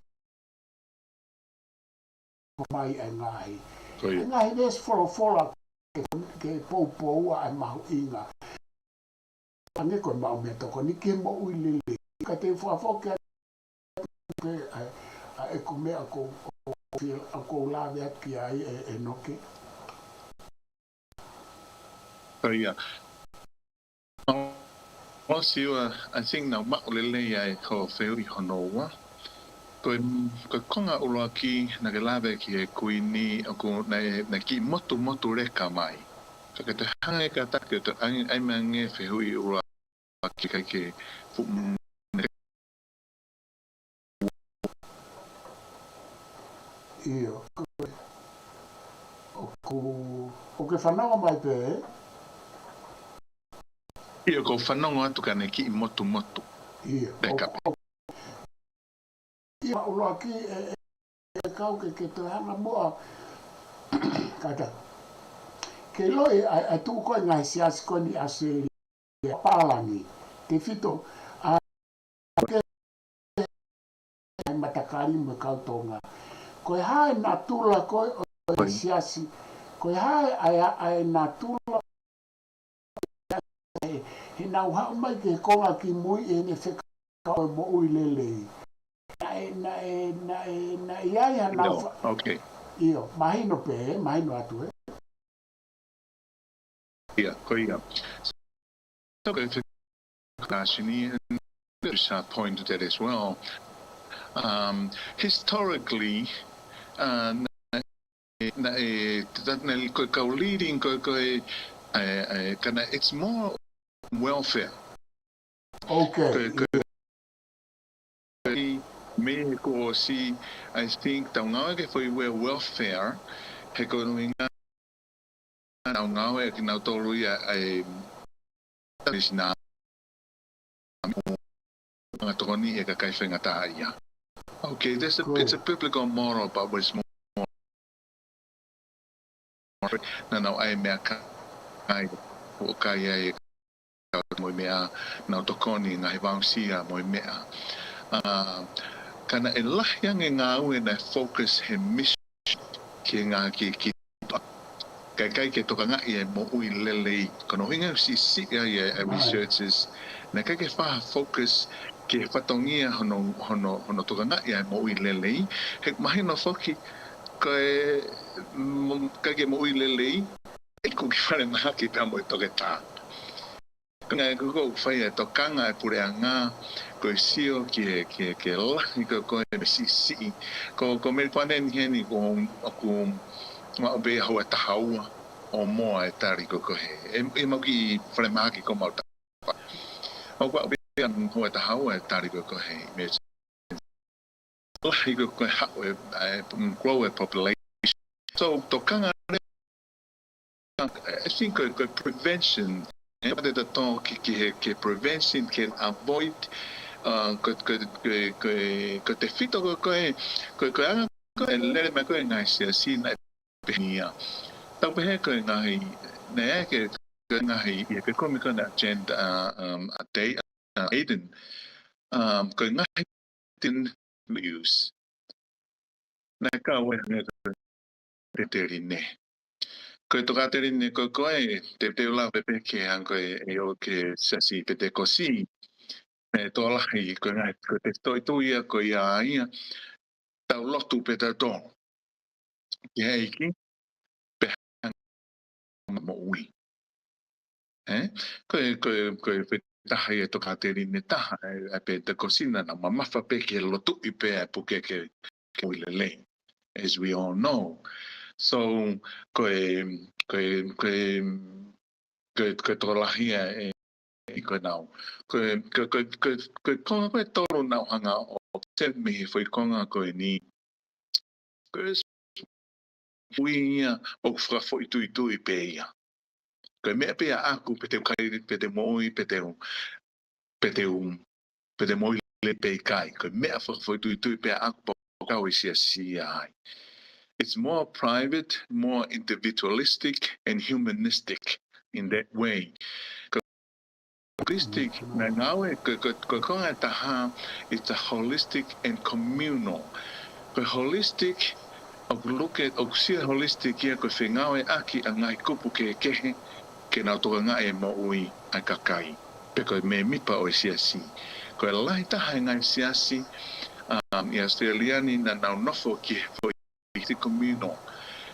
mai ʻa e ngaahi. Ko ia. ʻA e ngaahi veesi folofola ke, ke poupou ʻa e mahuʻinga. Ange ko e maʻu meʻatokoni ki he moʻui lelei. Ka te u fakafoki atu pē ʻa e, ʻa ʻeku meʻa ko, ko, ko, ʻoku ou lave atu ki ai ʻe, ʻe Noke. Ko ia. ʻO, ʻo Siua, I think naʻa maʻu lelei ai ko e fehuʻi hono ua. Ko e, ko e konga ʻuluaki naʻa ke lave ki he Kuini ʻoku naʻe, naʻe kiʻi motumotu leka mai. Ka ke te hanga ʻe kātaki ʻo toe ʻai, ʻai mai ange fehuʻi ʻuluaki kae ke fuʻu m-, ʻIo, ko e, ʻoku, ʻoku ke fanongo mai pē, ē? ʻIo, ʻoku ou fanongo atu ka ne kiʻi motumotu. ʻIo, leka ʻoku, pē. ʻOku, ʻio, ʻuluaki, ʻe, ʻe, ʻe kau ke, ke toe hanga muʻa. Kātaki. Ke ʻiloʻi ʻa e, ʻa e tuʻu ko ē ngaahi siasi ko eni ʻAositelēlia pālangi. Tefito, ʻa, ke, ʻa e matakali mo e kau Tonga. Ko e hā e natula ko ē ʻo e siasi. Ko e hā e, ʻa e, ʻa e natula he, he nau haʻu mai ki he konga kimui ʻi heʻene fekau e moʻui lelei. Naʻe, naʻe, naʻe, naʻe ʻi ai hanau fa-, okay. ʻIo, mahino pē, mahino atu, ē? ʻIa, ko ia. So, ko e fekau Sini, and there's a point to that as well. Um, historically, uh, naʻe, naʻe, that naʻe ko e kau leading ko e, ko e, ʻe, ʻe, ka naʻe, it's more welfare. Okay, ko e, ko e, yeah. Mei he kuo ʻosi, I think, tau ngāue ki he foʻi ʻū welfare, he ko e ʻuhinga naʻa nau ngāue ʻa kinautolu ia ʻa e Palestina, ʻo anga tokoni ʻa e kakai faingataʻaʻia. Okay, there's a, it's a biblical model, but it's more, naʻa nau ʻai meʻakai, ʻo kai ai e kau mo e meʻa, nau tokoni ngaahi voucher mo e meʻa. Ah, ka naʻe lahi ange ngāue naʻe focus he mission ki he ngaahi ki, ki, kae ʻikai ke tokangaʻi e moʻui lelei. Ko hono ʻuhinga ʻoku siʻisiʻi ai e, e researchers. Naʻe ʻikai ke faʻa focus ki he fatongia hono, hono, hono tokangaʻi e moʻui lelei. He mahino foki, ko e, mo-, ʻikai ke moʻui lelei, ʻe ʻikai ke falemahaki pea mo e toketā. Ko e ngaahi ko ē ʻoku fai e tokanga e puleʻanga, ko e sio ki he, ki he, ki he lahi ko ē ko e mei siʻisiʻi. Ko, ko Melipoane ni heni ko ʻoku maʻu pē ʻe houa taha ua ʻo moa e tali ko ē ko ē. ʻE, ʻe mau kiʻi falemahaki ko mau tafa. ʻOku maʻu pē ʻe houa taha ua e tali ko ē ko ē. Mei lahi ko ē ko e haʻu e, e, mm, grow e population. So, tokanga leva, I think ko e, ko e prevention, ʻe pate ta tō ki, ki he, ki he prevention, ke avoid, uh, ko, ko, ko, ko, ko tefito ko, ko e, ko, ko e anga ko e lele mai ko ē ngaahi siasi naʻe pehē ni ia. Tau pehē ko e ngaahi, naʻe ke, ko e ngaahi, ʻi he fekumi ko ē ʻa e agenda, uh, um, ʻa Dei-, uh, Aiden, um, ko e ngaahi tin use. Naʻe kau ai hangē ko e tokāteline. Ko e tokāteline ko ē ko ē, te, te u lave pē ki he anga ko ē ʻe ʻo ki he siasi Penitekosi. ʻE tokolahi, ko e ngaahi, ko e tefitoʻi tui ia, ko ia ia. Tau lotu pē tautolu ki he ʻEiki, pea hanga moʻui. Ē? Ko e, ko e, ko e fe-, taha ia e tokāteline taha, ʻa e, ʻa e Penitekosi naʻa nau mamafa pē ke lotuʻi pē ʻa e puke ke, ke moʻui lelei, as we all know. So, ko e, ko e, ko e, ko e, ko e tokolahi ia e, e ko e nau. Ko e, ko e, ko e, ko e, ko e konga ko e tolu naʻa ku hanga ʻo send mei he foʻi konga ko eni. Ko e ui ia ʻoku fakafoʻituitui pē ia. Ko e meʻa pē ʻaʻaku pe te u kai, pe te u moʻui, pe te u, pe te u, pe te u moʻui lelei pe ʻikai. Ko e meʻa fakafoʻituitui pē ʻaʻaku pe ʻoku ou kau he siasi ia ai. It's more private, more individualistic and humanistic in that way. Ko e holistic, naʻe ngāue, ko, ko, ko e konga ʻe taha, it's a holistic and communal. Ko e holistic, ʻoku look at, ʻoku sio holistic ia ko e fengāueʻaki ʻa e ngaahi kupu kehekehe, ke nau tokangaʻi e moʻui ʻa e kakai. Pe ko e mēmipa ʻo e siasi. Ko e lahi taha e ngaahi siasi, um, ʻi ʻAositelēlia ni naʻa nau nofo ki he foʻi communal,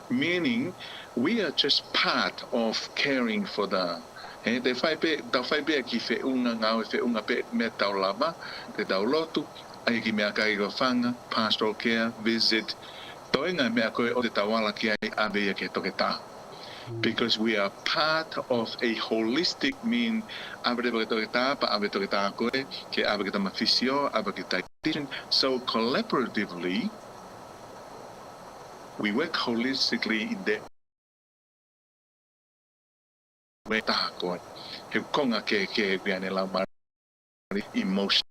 meaning we are just part of caring for the, he, te fai pē, tau fai pē ki he feʻunga, ngāue feʻunga pē meʻa tau lava, te tau lotu, ʻai ki he meʻakai ko e fanga, pastoral care, visit, toe ngaahi meʻa ko ē ʻoku tau ala ki ai, ʻave ia ki he toketā. Because we are part of a holistic mean, ʻave leva ki he toketā, pea ʻave toketā ko ē, ke ʻave ki he tama fisio, ʻave ki he dietitian. So collaboratively, we work holistically in that way taha ko ē. He konga kehekehe pē ʻene laumālie, emotion.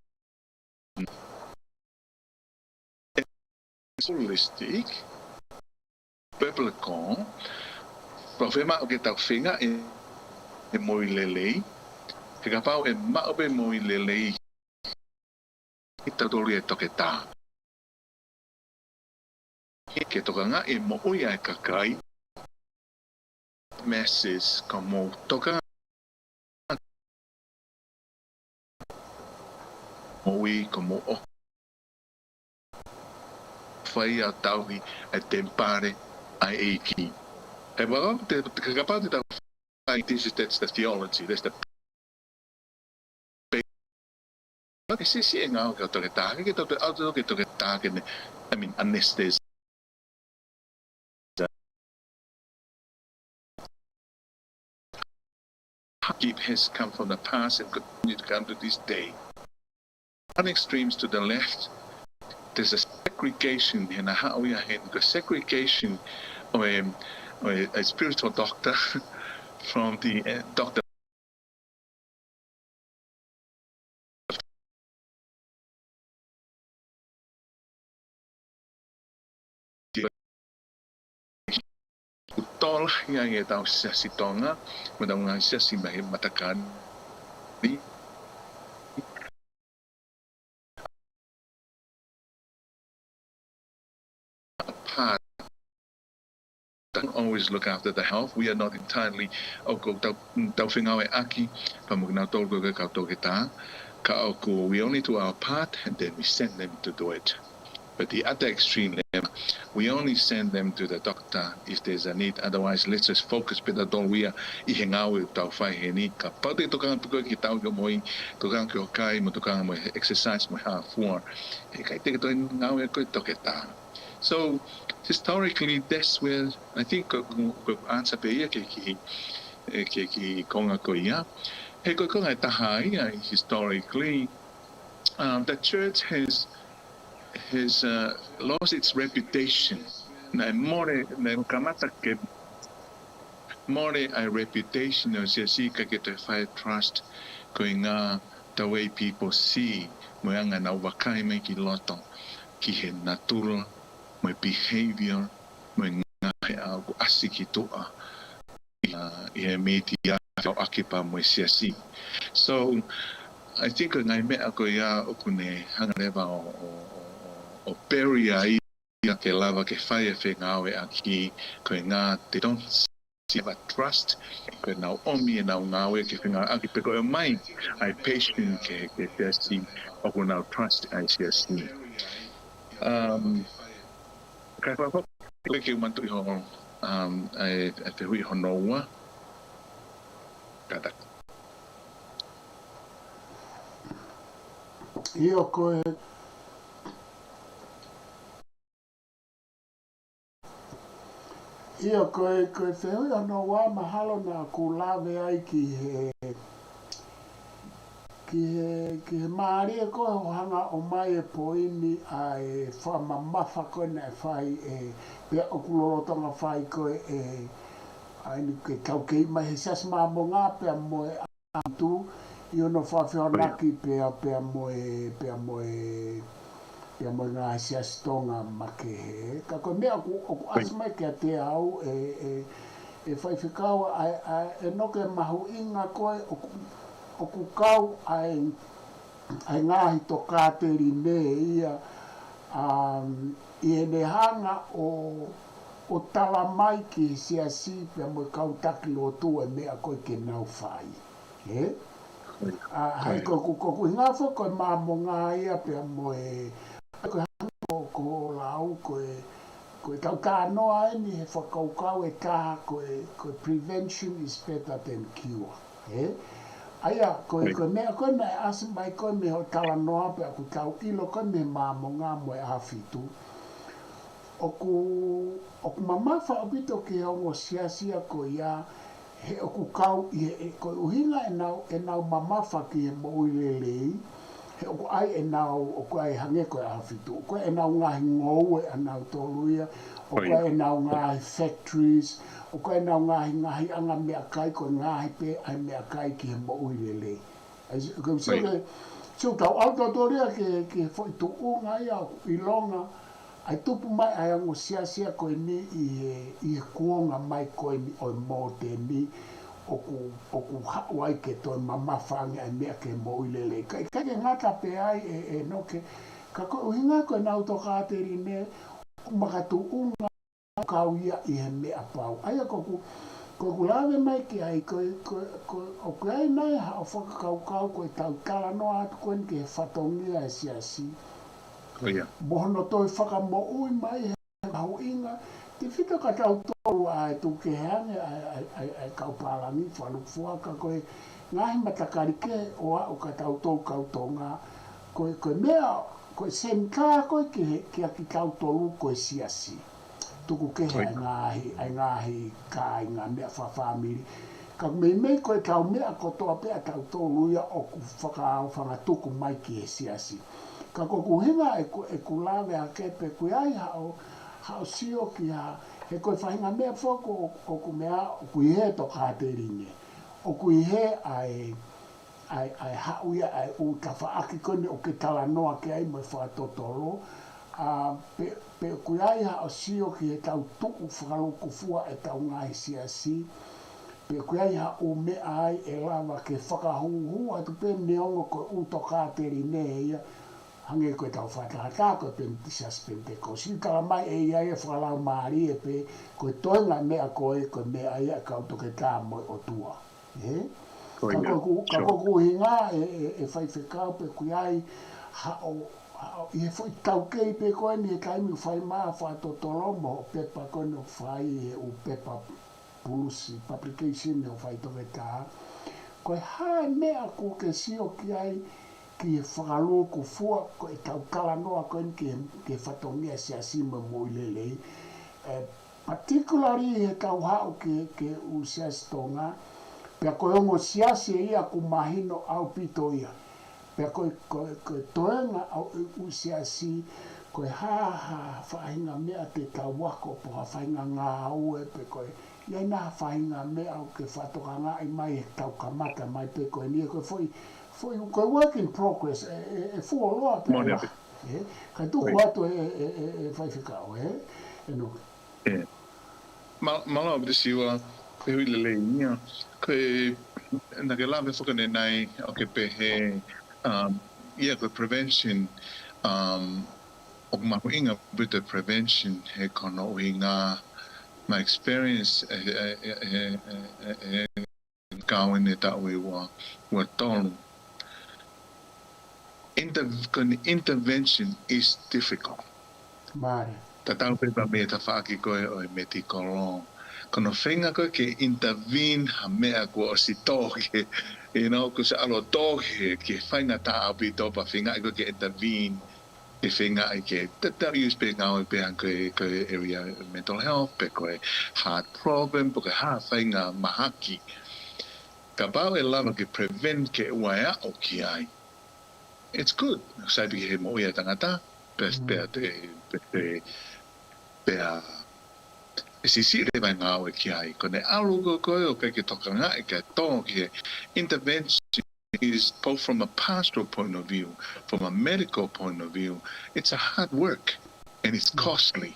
Holistic, biblical, pea fiemaʻu ke tau feinga ʻe, ʻe moʻui lelei, he kapau ʻe maʻu pē moʻui lelei, ʻe tau toli e toketā. Ke tokangaʻi e moʻui ʻa e kakai, masses, ka mou toka moʻui ka mou ʻo fai ʻa e tauhi ʻa e temipale ʻa e ʻEiki. He kapau te, kapau te tau fai, this is, that's the theology, that's the Ka ke sisi e ngāue ki he toketā, ke tau te au te toketā ke ne, I mean, anesthesia. It has come from the past and continue to come to this day. One extremes to the left, there's a segregation, he naʻa haʻu ia heni ko e segregation ʻo e, ʻo e, a spiritual doctor from the, uh, doctor ʻoku tō lahi ai ʻetau siasi Tonga, mo ʻetau ngaahi siasi mei he matakali. Part, don't always look after the health. We are not entirely, ʻoku tau, tau fengāueʻaki pea mo kinautolu ko e kau toketā. Ka ʻoku, we only do our part and then we send them to do it. But the other extreme, we only send them to the doctor if there's a need. Otherwise, let's just focus pē tautolu ia ʻi he ngāue ʻoku tau fai heni. Kapau te ke tokanga pē koe ki he tauhi hoʻo moʻui, tokanga ki hoʻo kai, mo tokanga mo e exercise, mo e hā fua, he ʻikai te ke toe ngāue ko e toketā. So, historically, that's where I think ko, ko, ko e answer pē ia ki he, ki he, ki he konga ko ia. He ko e konga ʻe taha ia, historically, um, the church has, has, uh, lost its reputation. Naʻe mole, naʻe kamata ke mole ʻa e reputation ʻo e siasi, ʻikai ke toe fai e trust, ko e anga the way people see, mo e anga ʻenau vakai mai ki loto, ki he natula, mo e behavior, mo e ngaahi ʻaho ʻoku ʻasi ki tuʻa ʻi, ʻi he media, fekauʻaki pea mo e siasi. So, I think ko e ngaahi meʻa ko ia ʻoku ne hanga leva ʻo, ʻo, ʻo, ʻo bury ai ia ke lava ke fai e fengāueʻaki, ko e anga they don't see, have a trust, ko ʻenau ʻomi ʻenau ngāue ke fengāueʻaki pe ko e ʻomai ʻa e patient ki he, ki he siasi ʻoku nau trust ʻa e siasi. Um, ka fakafoki ke u manatuʻi hono, um, ʻa e, ʻa e fehuʻi hono ua. Kātaki. ʻIo ko e, ʻio ko e, ko e fehuʻi hono ua mahalo naʻa ku lave ai ki he, ki he, ki he mālie ko e hoʻo hanga ʻo ʻomai e poini ʻa e fakamamafa ko ē naʻe fai ʻe, pea ʻoku lolotonga fai ko ē ʻe, ʻa eni ke tau kei mai he Siasi Māmonga pea mo e ʻAhofitu, ʻi hono fakafehoanaki pea, pea mo e, pea mo e, pea mo e ngaahi siasi Tonga makehe. Ka ko e meʻa ʻoku, ʻoku ʻasi mai kiate au ʻe, ʻe, ʻe Faifekau ʻa, ʻa, ʻe noke mahuʻinga ko ē ʻoku, ʻoku kau ʻa e, ʻa e ngaahi tokāteline ia, um, ʻi heʻene hanga ʻo, ʻo tala mai ki he siasi pea mo e kau taki lotu e meʻa ko ē ke nau fai. Ē? ʻA, hai ko ʻeku, ko ʻeku ʻuhinga foki ko e Māmonga ia pea mo e, ko e hanga ko, ko e lau, ko e, ko e tau talanoa eni he fakakaukau ʻe taha ko e, ko e prevention is better than cure. Ē? ʻA ia, ko e, ko e meʻa ko ē naʻe ʻasi mai ko ē mei hoʻo talanoa pea ʻoku tau ʻilo ko ē mei he Māmonga mo e ʻAhofitu. ʻOku, ʻoku mamafa ʻaupito ki he ongo siasi ia ko ia, he ʻoku kau ʻi he, ʻe, ko e ʻuhinga ʻenau, ʻenau mamafa ki he moʻui lelei, he ʻoku ʻi ai ʻenau, ʻoku ʻi ai hangē ko e ʻAhofitu, ʻoku ʻi ai ʻenau ngaahi ngoue ʻanautolu ia, ʻoku ʻi ai ʻenau ngaahi factories, ʻoku ʻi ai ʻenau ngaahi, ngaahi anga meʻakai ko e ngaahi pē ʻa e meʻakai ki he moʻui lelei. ʻA ia, ko e sio ke, sio tau ʻalu tautolu ia ke, ke foʻi tuʻunga ia ʻoku ʻilonga, ʻa e tupu mai ʻa e ongo siasi ia ko eni ʻi he, ʻi he kuonga mai ko eni ʻo e mōteni, ʻoku, ʻoku haʻu ai ke toe mamafa ange ʻa e meʻa ki he moʻui lelei. Ka ʻikai ke ngata pē ai ʻe, ʻe noke, ka ko e ʻuhinga ko ʻenau tokāteline, ʻoku makatuʻunga kau ia ʻi he meʻa pau. ʻA ia ko ʻeku, ko ʻeku lave mai ki ai, ko e, ko e, ko e, ʻoku ʻi ai nai haʻo fakakaukau ko e tau talanoa atu ko eni ki he fatongia e siasi. Mo hono toe fakamoʻui mai he mahuʻinga, tefito kia tautolu ʻa e tuku kehe ange ʻa e, ʻa e, ʻa e, ʻa e kau pālangi fakalukufua ka ko e ngaahi matakali kehe ʻo aʻu kia tautolu kau Tonga, ko e, ko e meʻa, ko e senitā ko ē ki he, kia kitautolu ko e siasi. Tuku kehe ʻa e ngaahi, ʻa e ngaahi kāinga meʻa fakafāmili. Ka meimei ko e tau meʻa kotoa pē ʻa tautolu ia ʻoku fakaʻaufanga tuku mai ki he siasi. Ka ko ʻeku ʻuhinga ʻeku, ʻeku lave hake pē ʻoku ʻi ai haʻo, haʻo sio ki ha, he ko e faʻahinga meʻa foki ʻoku, ʻoku meʻa, ʻoku ʻi he tokāteline. ʻOku ʻi he ʻa e, ʻa e, ʻa e haʻu ia ʻa e ʻū tafaʻaki ko eni ʻoku ke talanoa ki ai mo e fakatotolo, ʻa, pe, pe ʻoku ʻi ai haʻo sio ki he tau tuʻu fakalukufua e tau ngaahi siasi, pe ʻoku ʻi ai ha ʻū meʻa ai ʻe lava ke fakahūhū atu pē neongo ko e ʻū tokāteline ia, hangē ko e tau fakatātā ko e Penitisiasi Penitekosi. Tala mai ʻe ia ia fakalaumālie pē, ko e toenga meʻa ko ē, ko e meʻa ia ʻa e kau toketā mo e ʻOtua. Ē? Ka ko ʻeku, ka ko ʻeku ʻuhinga ʻe, ʻe, ʻe Faifekau pe ʻoku ʻi ai haʻo, haʻo, ʻi he foʻi taukei pē ko eni he taimi ʻoku fai mai ʻa e fakatotolo mo e pepa ko eni ʻoku fai he ʻū pepa pulusi, publication ʻoku fai toketā. Ko e hā e meʻa ʻoku ke sio ki ai ki he fakalukufua ko e tau talanoa ko eni ki he, ki he fatongia siasi mo e moʻui lelei. Ē, particularly he tau haʻu ki he, ki he ʻū siasi Tonga, pea ko e ongo siasi ia ʻoku mahino ʻaupito ia. Pea ko e, ko e, ko e toenga ʻo e ʻū siasi, ko e hā ha faʻahinga meʻa te tau ako, pe ko ha faʻahinga ngāue, pe ko e, ʻi ai nai ha faʻahinga meʻa ʻoku ke fakatokangaʻi mai he tau kamata mai pē ko eni, ko e foʻi, foʻi, ko e work in progress, ʻe, ʻe, ʻe fuoloa pē. Ē, ka tuku atu ʻe, ʻe, ʻe, ʻe Faifekau, ē? ʻE noke. Mālō ʻaupito Siua, fehuʻi lelei ia. Ko e, naʻa ke lave foki ʻanenai ʻo ke pehē, um, ia ko e prevention, um, ʻoku mahuʻinga ʻaupito e prevention he ko hono ʻuhinga my experience, ʻe, ʻe, kau ʻi he taʻu ʻe ua, ua tolu. Inter-, ko eni intervention is difficult. Tatau pē pea mei he tafaʻaki ko ē ʻo e medical law. Ko hono feinga ko ē ke intervene ha meʻa kuo ʻosi tō ki he, You know, ko se ʻalu ʻo tō ki he, ki he faingataʻa ʻaupito pea feingaʻi ko ē ke intervene, ke feingaʻi ke, te, te use pē ngāue pē hangē ko e, ko e area mental health, pe ko e heart problem, pe ko e hā faʻahinga mahaki. Kapau ʻe lava ke prevent ke ʻoua ʻe aʻu ki ai, it's good. Sai pē ki he moʻui ʻa e tangata, pea, pea te, pea te, pea ʻe siʻisiʻi leva e ngāue ki ai. Ko ʻene ʻalu ko ē ʻo ʻikai ke tokangaʻi, ke tō ki he intervention is both from a pastoral point of view, from a medical point of view, it's a hard work and it's costly.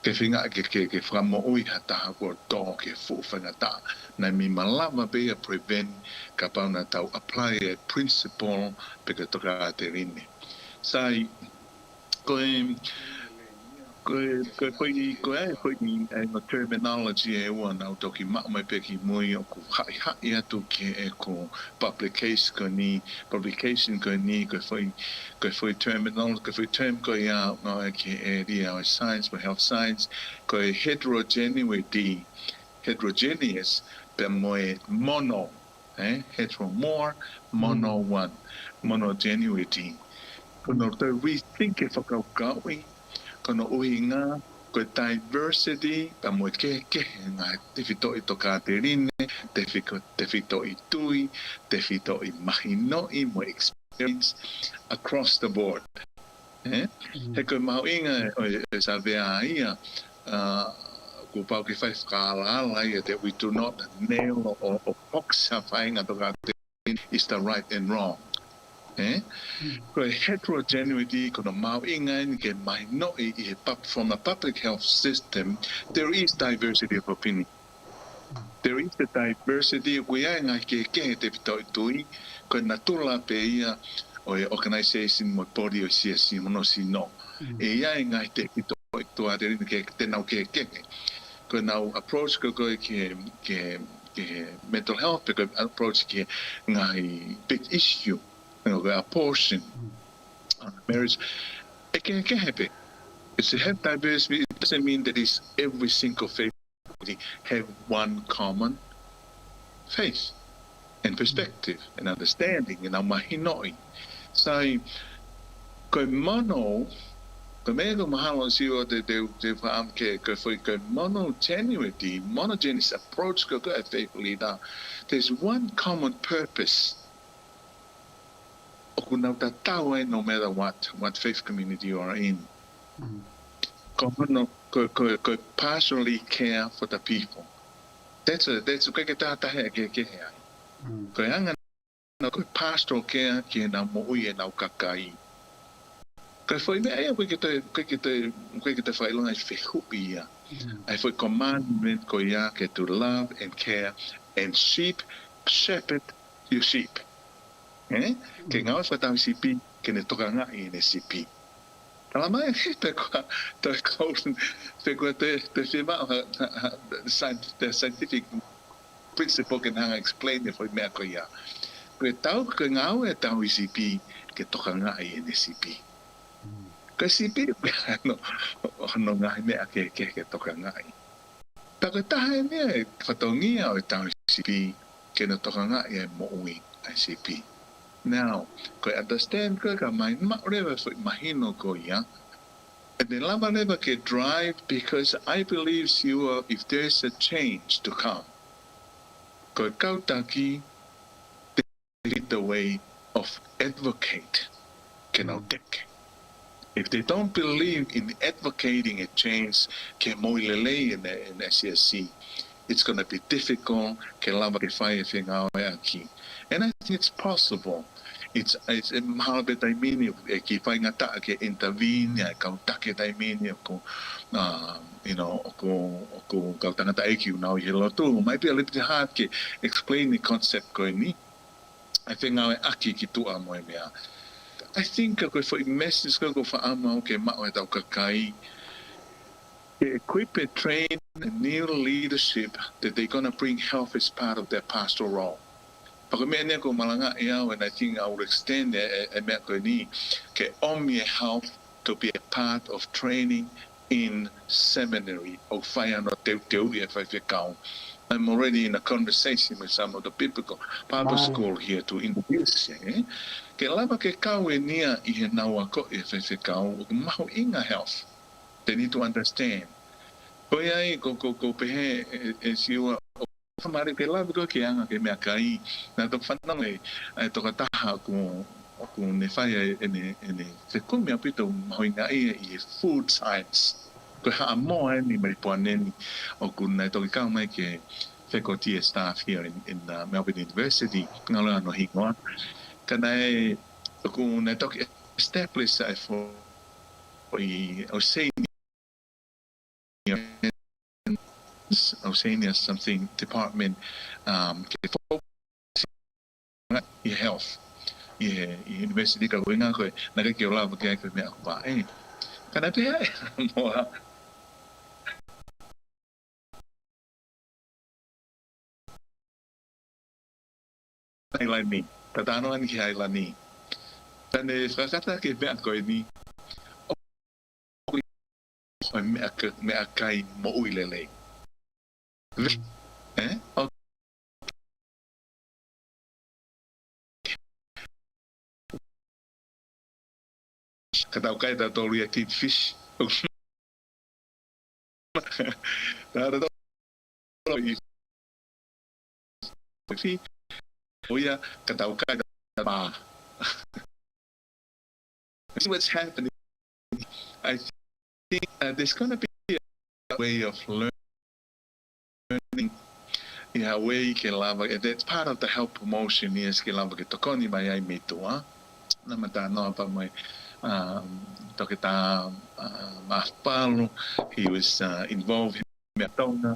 Ke feingaʻi ke, ke, ke fakamoʻui ha taha kuo tō ki he fuʻu faingataʻa. Naʻe malava pē ia prevent kapau naʻa tau apply e principle pe ko e tokāteline. Sai, ko e, ko e, ko e foʻi, ko e foʻi, e, no terminology ʻe ua naʻa ku toki maʻu mai pē ki mui ʻoku haʻihaʻi atu ki heʻeku publication ko eni, publication ko eni, ko e foʻi, ko e foʻi terminal, ko e foʻi term ko ia, ngāue ki he area ʻo e science, mo e health science, ko e heterogeneity, heterogeneous, pea mo e mono, eh? Hetero more, mono one, monogeneity. Ko hono toe rethink e fakakaukauʻi, ko hono ʻuhinga, ko e diversity, pea mo e kehekehe ngaahi tefitoʻi tokāteline, tefiko-, tefitoʻi tui, tefitoʻi mahinoʻi, mo e experience across the board. Eh? He ko e mahuʻinga ʻo e, e savea ia, uh, kuo pau ke fai fakaalaala ia that we do not nail or, or box ha faʻahinga tokāteline is the right and wrong. Eh? Ko e heterogeneity, ko hono mahuʻinga eni ke mahinoʻi ʻi he pub-, from a public health system, there is diversity of opinion. There is a diversity, ʻoku ʻi ai e ngaahi kehekehe tefitoʻi tui, ko e natula pē ia ʻo e organization mo e poli ʻo e siasi mo hono sino. ʻE ʻi ai e ngaahi tefitoʻi tokāteline ke, te nau kehekehe. Ko ʻenau approach ko ē ki he, ki he, ki he mental health, pe ko e approach ki he ngaahi big issue, you know, ko e abortion, uh, marriage. ʻE kehekehe pē. It's a have diversity, it doesn't mean that it's every single faith have one common faith and perspective and understanding and ʻenau mahinoʻi. Sai, ko e mono, ko e meʻa ʻoku mahalo ʻosi ʻo te, te, te faʻam ke, ko e foʻi ko e monogeneity, monogeneous approach ko ē ʻa e faith leader. There's one common purpose ʻoku nau tatau ai no matter what, what faith community you are in. Ko hono, ko, ko, ko pastorally care for the people. That's a, that's a, ʻikai ke taha taha ʻe kehekehe ai. Ko e anga no ko e pastoral care ki heʻenau moʻui ʻenau kakai. Ko e foʻi meʻa ia ʻoku ʻikai ke toe, ʻikai ke toe, ʻikai ke toe fakaʻilonga e fehuʻi ia. ʻA e foʻi commandment ko ia ke to love and care and sheep, shepherd your sheep. Eh? Ke ngāue fakatauhisipi, ke ne tokangaʻi ʻene sipi. Tala mai, he, pe ko e, pe ko e, pe ko e, pe, pe fiemaʻu ha, ha, ha, scient-, the scientific principle ke ne hanga explain e foʻi meʻa ko ia. Ko e tau, ko e ngāue ʻa e tauhisipi, ke tokangaʻi ʻene sipi. Ko e sipi, no, no ngaahi meʻa ke, ke, ke tokangaʻi. Pea ko e taha e meʻa e fatongia ʻo e tauhisipi, ke ne tokangaʻi e moʻui ʻa e sipi. Now, ko e understand ko ē ka mai, maʻu leva e foʻi mahino ko ia, and then lava leva ke drive, because I believe, Siua, if there's a change to come, ko e kau taki, lead the way of advocate ke nau teke. If they don't believe in advocating a change ke moʻui lelei ʻene, ʻene siasi, it's gonna be difficult ke lava ke fai e fengāueʻaki. And I think it's possible. It's, it's, ʻe mahalo pē taimi ni ʻe kiʻi faingataʻa ke intervene ʻa e kau taki taimi ni ʻoku, uh, you know, ʻoku, ʻoku kau tangataʻeiki ʻoku nau ʻi he lotu. Might be a little bit hard ke explain the concept ko eni. ʻA e fengāueʻaki ki tuʻa mo e meʻa. I think ko e foʻi message ko ē ʻoku ou faʻa maʻu ke maʻu ʻe heʻetau kakai, ke equip and train a new leadership that they're gonna bring health as part of their pastoral role. Pea ko e meʻa eni ʻoku ou malangaʻi au, and I think I will extend e, e, e meʻa ko eni, ke ʻomi e health to be a part of training in seminary ʻoku fai hono teuteuʻi e faifekau. I'm already in a conversation with some of the biblical Bible school here to introduce, eh? Ke lava ke kau eni ia ʻi heʻenau akoʻi e faifekau, ʻoku mahuʻinga health. They need to understand. Ko ia ai, ko, ko, ko pehē, e, e Siua, fakamālō ke lava ko e ke anga ke meʻakai, naʻa tau fanongo e, e tokotaha ʻoku, ʻoku ne fai ai ʻene, ʻene fekumi ʻaupito mahuʻinga ia ʻi he food science. Ko e Haʻamoa eni mai Poaneni, ʻoku ne toki kau mai ke faculty staff here in, in, uh, Melbourne University, ngalo ano hingoa. Ka naʻe, ʻoku ne toki establish ai fo, i, ʻo sei Oceania something department, um, ke focus ʻi health, ʻi he, ʻi he university ka ko e ʻuhinga ko e, naʻe ʻikai ke u lava ke ʻai ko e meʻa ʻoku pā, eh. Ka naʻe pehē ʻe Haʻamoa, Hailani. Tatano ani ki Hailani. Ka ne fakakata ke meʻa ko eni. ʻO, ʻo meʻa ka, meʻakai moʻui lelei. Eh? ʻO, ka tau kai tautolu ia ki fish. Ka tau ʻi fish. ʻO ia, ka tau kai ta pā. See what's happening. I think, uh, there's gonna be a way of learning ʻi ha way ke lava, and that's part of the health promotion, yes, ke lava ke tokoni mai ai mei tuʻa. Naʻa ma talanoa pea mo e, um, Toketā, uh, Mafapalu, he was, uh, involved in meʻa Tonga,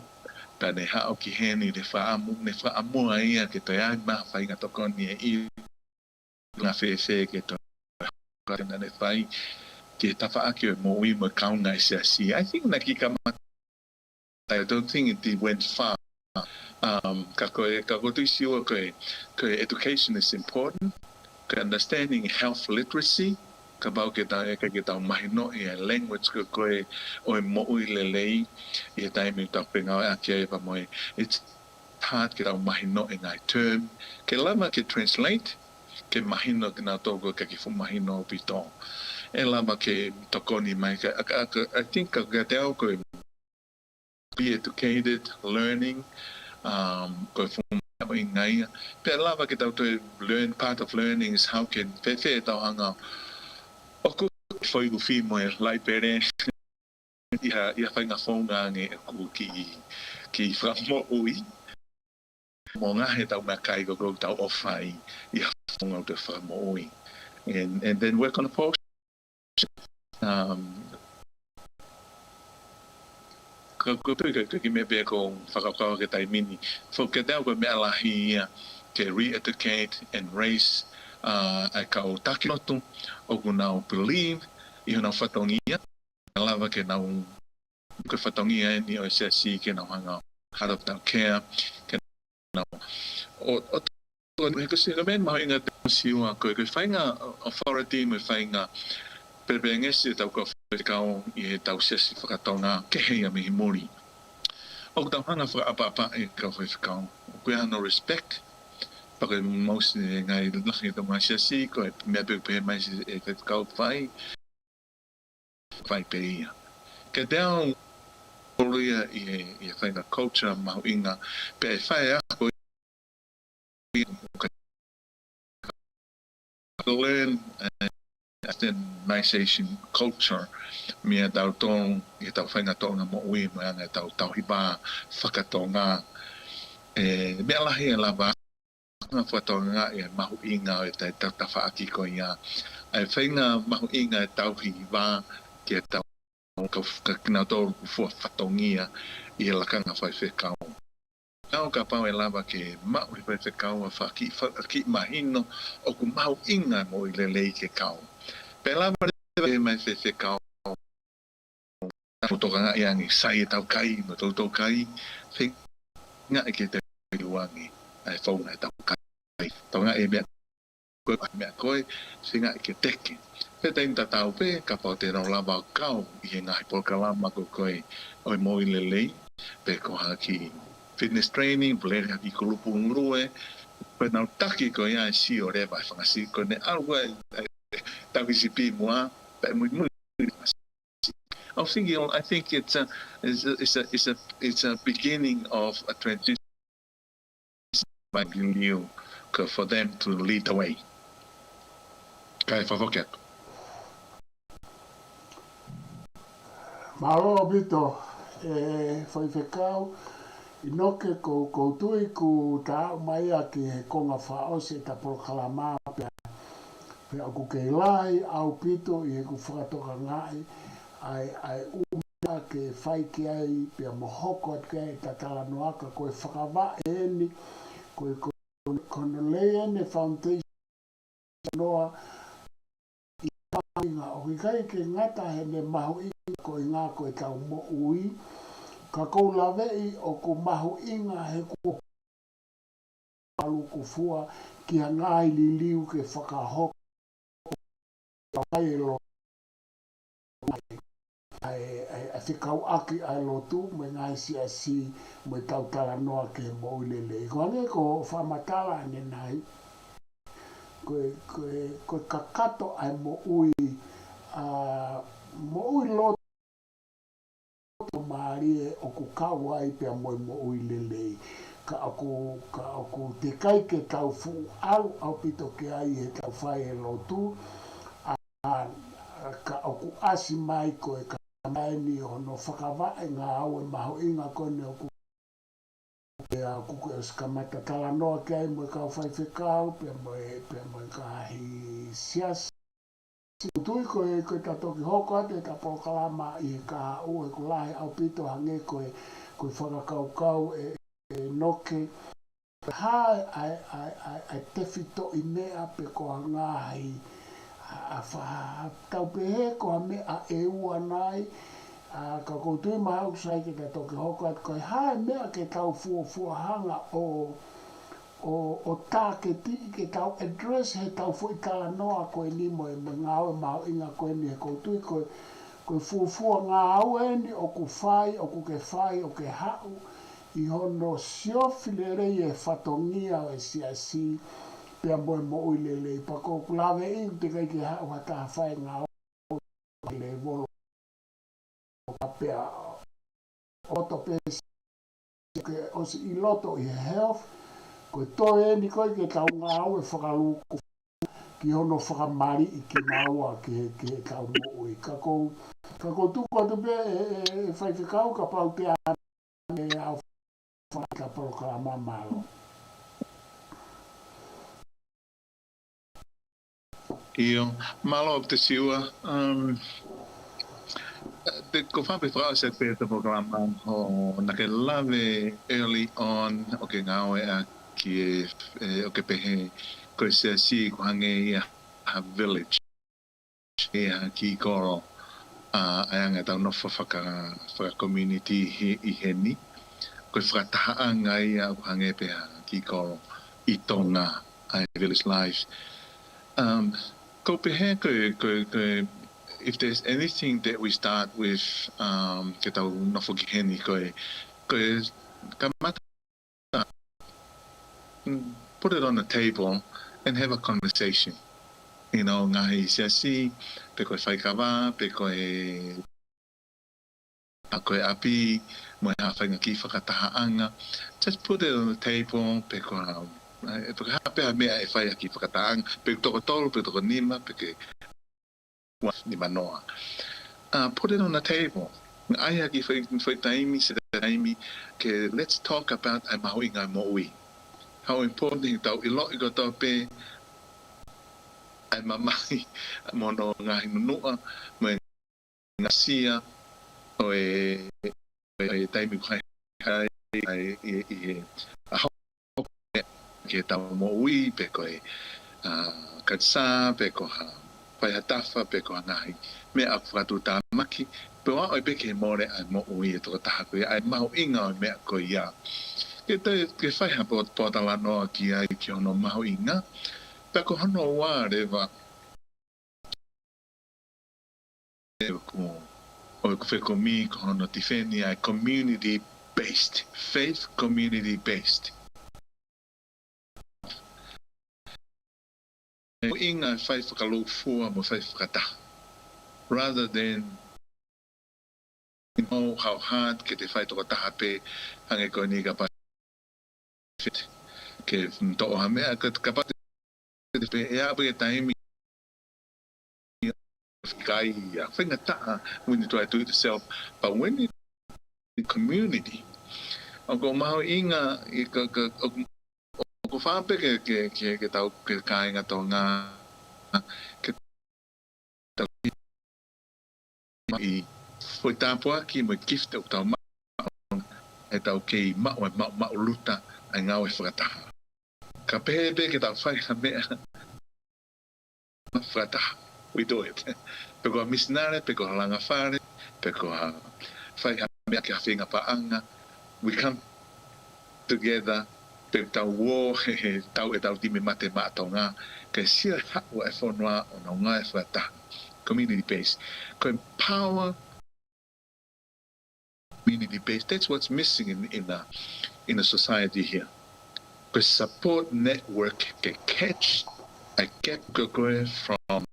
pea ne haʻu ki heni, ne fakaʻamu, ne fakaʻamua ia ke toe ʻai mai ha faʻahinga tokoni ʻe ʻi ngā fēfē ke toe ka naʻa ne fai ki he tafaʻaki ʻo e moʻui mo e kaunga ʻa e siasi. I think naʻe kiʻi kamata, I don't think it went far. Um, ka ko e, ka ko e tui Siua ko e, ko e education is important. Ko e understanding health literacy, kapau ke tau, ʻe ʻikai ke tau mahinoʻi e language ko ē ʻo e moʻui lelei ʻi he taimi ʻoku tau fengāueʻaki ai pea mo e, it's hard ke tau mahinoʻi e ngaahi term. Ke lava ke translate, ke mahino kinautolu ʻoku ʻikai ke fuʻu mahino ʻaupito. ʻE lava ke tokoni mai ka, ka, ka, I think ka, ka te au ko e be educated, learning, um, ko e fuʻu mahuʻinga ia. Pea lava ke tau toe learn, part of learning is how can, fēfē ʻetau hanga ʻo ʻoku fai ʻoku fai mo e laipele ʻi ha, ʻi ha faʻahinga founga ange ʻoku kiʻi, kiʻi fakamoʻui. Mo e ngaahi ʻetau meʻakai ko ē ʻoku tau ʻofa ai, ʻi ha founga ʻoku toe fakamoʻui. And, and then work on a post. Um, ka, ka, ka, ka kiʻi meʻa pē ʻoku ou fakakaukau ki he taimi ni. Fo ke tau ko e meʻa lahi ia ke re-educate and raise, uh, ʻa e kau taki lotu ʻoku nau believe ʻi honau fatongia. Lava ke nau, ko e fatongia eni ʻo e siasi ke nau hanga ʻo heart of tau care, ke nau, ʻo, ʻo, ʻo, he ko e sika men mahuʻinga te Siua ko e, ko e faʻahinga authority mo e faʻahinga pelepelengesi ʻetau kau faifekau ʻi heʻetau siasi faka-Tonga kehe ia mei he muli. ʻOku tau hanga fakaʻapaʻapa e kau faifekau. ʻOku ʻi ai hano respect. Pea ko e mousi e ngaahi lahi ʻetau ngaahi siasi, ko e meʻa pē ʻoku pehē mai e faifekau fai, fai pē ia. Ke te au ʻolu ia ʻi he, ʻi he faʻahinga culture mahuʻinga, pea ʻe fai ako ʻi learn, eh, Westernization culture, meia tautolu ʻi heʻetau faʻahinga Tonga moʻui, mo e anga ʻetau tauhi vā faka-Tonga. ʻE, meʻa lahi ʻe lava ʻa e faka-Tonga ʻi he mahuʻinga ʻo e ta-, ta-, tafaʻaki ko ia. ʻA e faʻahinga mahuʻinga e tauhi vā ke tau kau ka kinautolu ʻoku fua fatongia ʻi he lakanga faifekau. Kau kapau ʻe lava ke maʻu he faifekau ʻa e fakakiʻi fa-, kiʻi mahino ʻoku mahuʻinga moʻui lelei ke kau. Pea lava leva mai faifekau ʻo tokangaʻi ange, sai ʻetau kai, mo toutou kai, feinga ke te ilu ange ʻa e founga ʻetau kai. Tokangaʻi e meʻa ko e meʻa ko ē, feinga ke teke. Pea taimi tatau pē, kapau te nau lava ʻo kau ʻi he ngaahi polokalama ko ē ʻo e moʻui lelei, pe ko ha kiʻi fitness training, pe lele ha kiʻi kulupu ngulue, pea nau taki ko ia e sio leva e fanga sipi ko ē ne ʻalu ai, e, tau ki sipi muʻa, pea muimui. I think, you know, I think it's a, it's a, it's a, it's a, it's a beginning of a transition by you, for them to lead the way. Kae fakafoki atu. Mālō ʻaupito, e faifekau ʻInoke, ko, ʻoku ou tui kuo ta aʻu mai ia ki he konga fakaʻosi ʻeta polokalama pea, pea ʻoku kei lahi ʻaupito ʻi heʻeku fakatokangaʻi ʻa e, ʻa e ʻū meʻa ke fai ki ai pea mo hoko atu ki ai ʻeta talanoa, ka ko e fakavaʻe eni, ko e, ko, ko hono lei eni e foundation noa ʻi mahuʻinga, ʻoku ʻikai ke ngata heʻene mahuʻinga ko e ngaahi ko ʻetau moʻui, ka ʻoku ou laveʻi ʻoku mahuʻinga he kuo ʻalu kufua ki ha ngaahi liliu ke fakahoko ai e lo-, ʻa e, ʻa e, ʻa e fekauʻaki ʻa e lotu mo e ngaahi siasi mo ʻetau talanoa ki he moʻui lelei. Ko e hangē ko hoʻo fakamatala ʻanenai, ko e, ko e, ko e kakato ʻa e moʻui, ʻa, moʻui lotu mālie ʻoku kau ai pea mo e moʻui lelei. Ka ʻoku, ka ʻoku teʻeki ai ke tau fuʻu ʻalu ʻaupito ki ai heʻetau fai e lotu, ʻa, ka ʻoku ʻasi mai ko e ka mai ni hono fakavaʻe ngāue mahuʻinga ko eni ʻoku, pea ʻoku ke ʻosi kamata talanoa ki ai mo e kau faifekau, pea mo e, pea mo e ngaahi siasi. Siʻi tui ko e, ko ʻeta toki hoko atu ʻeta polokalama ʻi he kahaʻu, he ʻoku lahi ʻaupito hangē ko e, ko e fakakaukau ʻe, ʻe ʻInoke. Hā ʻa e, ʻa e, ʻa e, ʻa e tefitoʻi meʻa pe ko ha ngaahi, ʻa, ʻa fa-, tau pehē ko ha meʻa ʻe ua nai, ʻa, ka ʻoku ou tui mahalo ʻoku sai ke ta toki hoko atu ko e hā e meʻa ke tau fuofua hanga ʻo, ʻo, ʻo tāketiʻi ke tau address heʻetau foʻi talanoa ko eni mo e, mo e ngāue mahuʻinga ko eni he ʻoku ou tui ko e, ko e fuofua ngāue eni ʻoku fai, ʻoku ke fai, ʻoku ke haʻu ʻi hono siofi lelei e fatongia ʻo e siasi pea mo e moʻui lelei. Pea ʻoku ou laveʻi ʻoku teʻeki ai ke haʻu ha taha fai ngāue levolo pea ʻoto pē ke ʻosi ʻi loto ʻi he health, ko e toe eni ko e ke tau ngāue fakalūkufua ki hono fakamaliʻi kinaua ki he, ki heʻetau moʻui. Ka ʻoku ou, ka ʻoku ou tuku atu pē ʻe, ʻe, ʻe faifekau kapau te ʻai ʻe au fai ʻeta polokalama. Mālō. ʻIo, mālō ʻaupito Siua. Um, te ko fā pē fakaʻosi pē ʻeta polokalama, ʻo naʻa ke lave early on ʻo ke ngāueʻaki e, e, ʻo ke pehē ko e siasi ʻoku hangē ia ha village, ʻi ha kiʻi kolo, ʻa, ʻa e anga ʻetau nofo faka-, faka-community he, ʻi heni. Ko e fakatahaʻanga ia ʻoku hangē pē ha kiʻi kolo ʻi Tonga, ʻa e village life. Um, ʻoku ou pehē ko e, ko e, ko e, if there's anything that we start with, um, ke tau nofo ki heni ko e, ko e kamata, mm, put it on the table and have a conversation. You know, ngaahi siasi, pe ko e faikava, pe ko e, a ko e ʻapi, mo e hā fai ngaahi kiʻi fakatahaʻanga. Just put it on the table, pe ko e, e, pe ko e hā pē ha meʻa ʻe fai ha kiʻi fakatahaʻanga, pe toko tolu, pe toko nima, pe ko e ua nima noa. Uh, put it on the table. ʻAi ha kiʻi foʻi, foʻi taimi, set a taimi, ke let's talk about ʻa e mahuʻinga ʻo e moʻui. How important heʻetau ʻiloʻi kotoa pē ʻa e mamahi mo hono ngaahi nunuʻa, mo e ngaahi sia ʻo e, ʻo e taimi ko ē ʻa e, ʻa e, ʻi, ʻi he ʻaho ki heʻetau moʻui, pe ko e, ʻa, kanisā, pe ko ha fai ha tafa, pe ko ha ngaahi meʻa ʻoku fakatuʻutāmaki, pe ʻo aʻu pē ki he mole ʻa e moʻui ʻa e tokotaha ko ia, ʻa e mahuʻinga ʻo e meʻa ko ia. Ke te, ke fai ha pō-, pōtalanoa ki ai ki hono mahuʻinga, Pea ko hono ua leva, ʻoku, ʻoku fekumi ko hono tifeni ʻa e community based, faith community based. Ko e ʻuhinga e fai fakalūkufua mo fai fakataha. Rather than, you know, how hard ke te fai tokotaha pē, hangē ko eni kapau ke toʻo ha meʻa, ka, kapau te pehē ʻe aʻu pē ki he taimi ʻikai ia. Faingataʻa when you try to do it yourself, but when you in community. ʻOku mahuʻinga, ʻi ka, ka, ʻoku, ʻoku fā pē ke, ke, ke, ke tau, ke kāinga Tonga, ke tau ʻi foʻi tāpuaki mo e gift ʻoku tau maʻu, ʻe tau kei maʻu, ʻe maʻu, maʻuluta ʻa e ngāue fakataha. Ka pehē pē ke tau fai ha meʻa fakataha. We do it. Pe ko ha misinale, pe ko ha langa fale, pe ko ha fai ha meʻa ki ha feinga paʻanga. We come together, pe tau ō he, he tau ʻetau timi mate maʻa Tonga, ke sio haʻu e fonua ʻo nau ngāue fakataha. Community based. Ko e power community based. That's what's missing in, in, a, in a society here. Ko e support network ke catch a gap ko ē from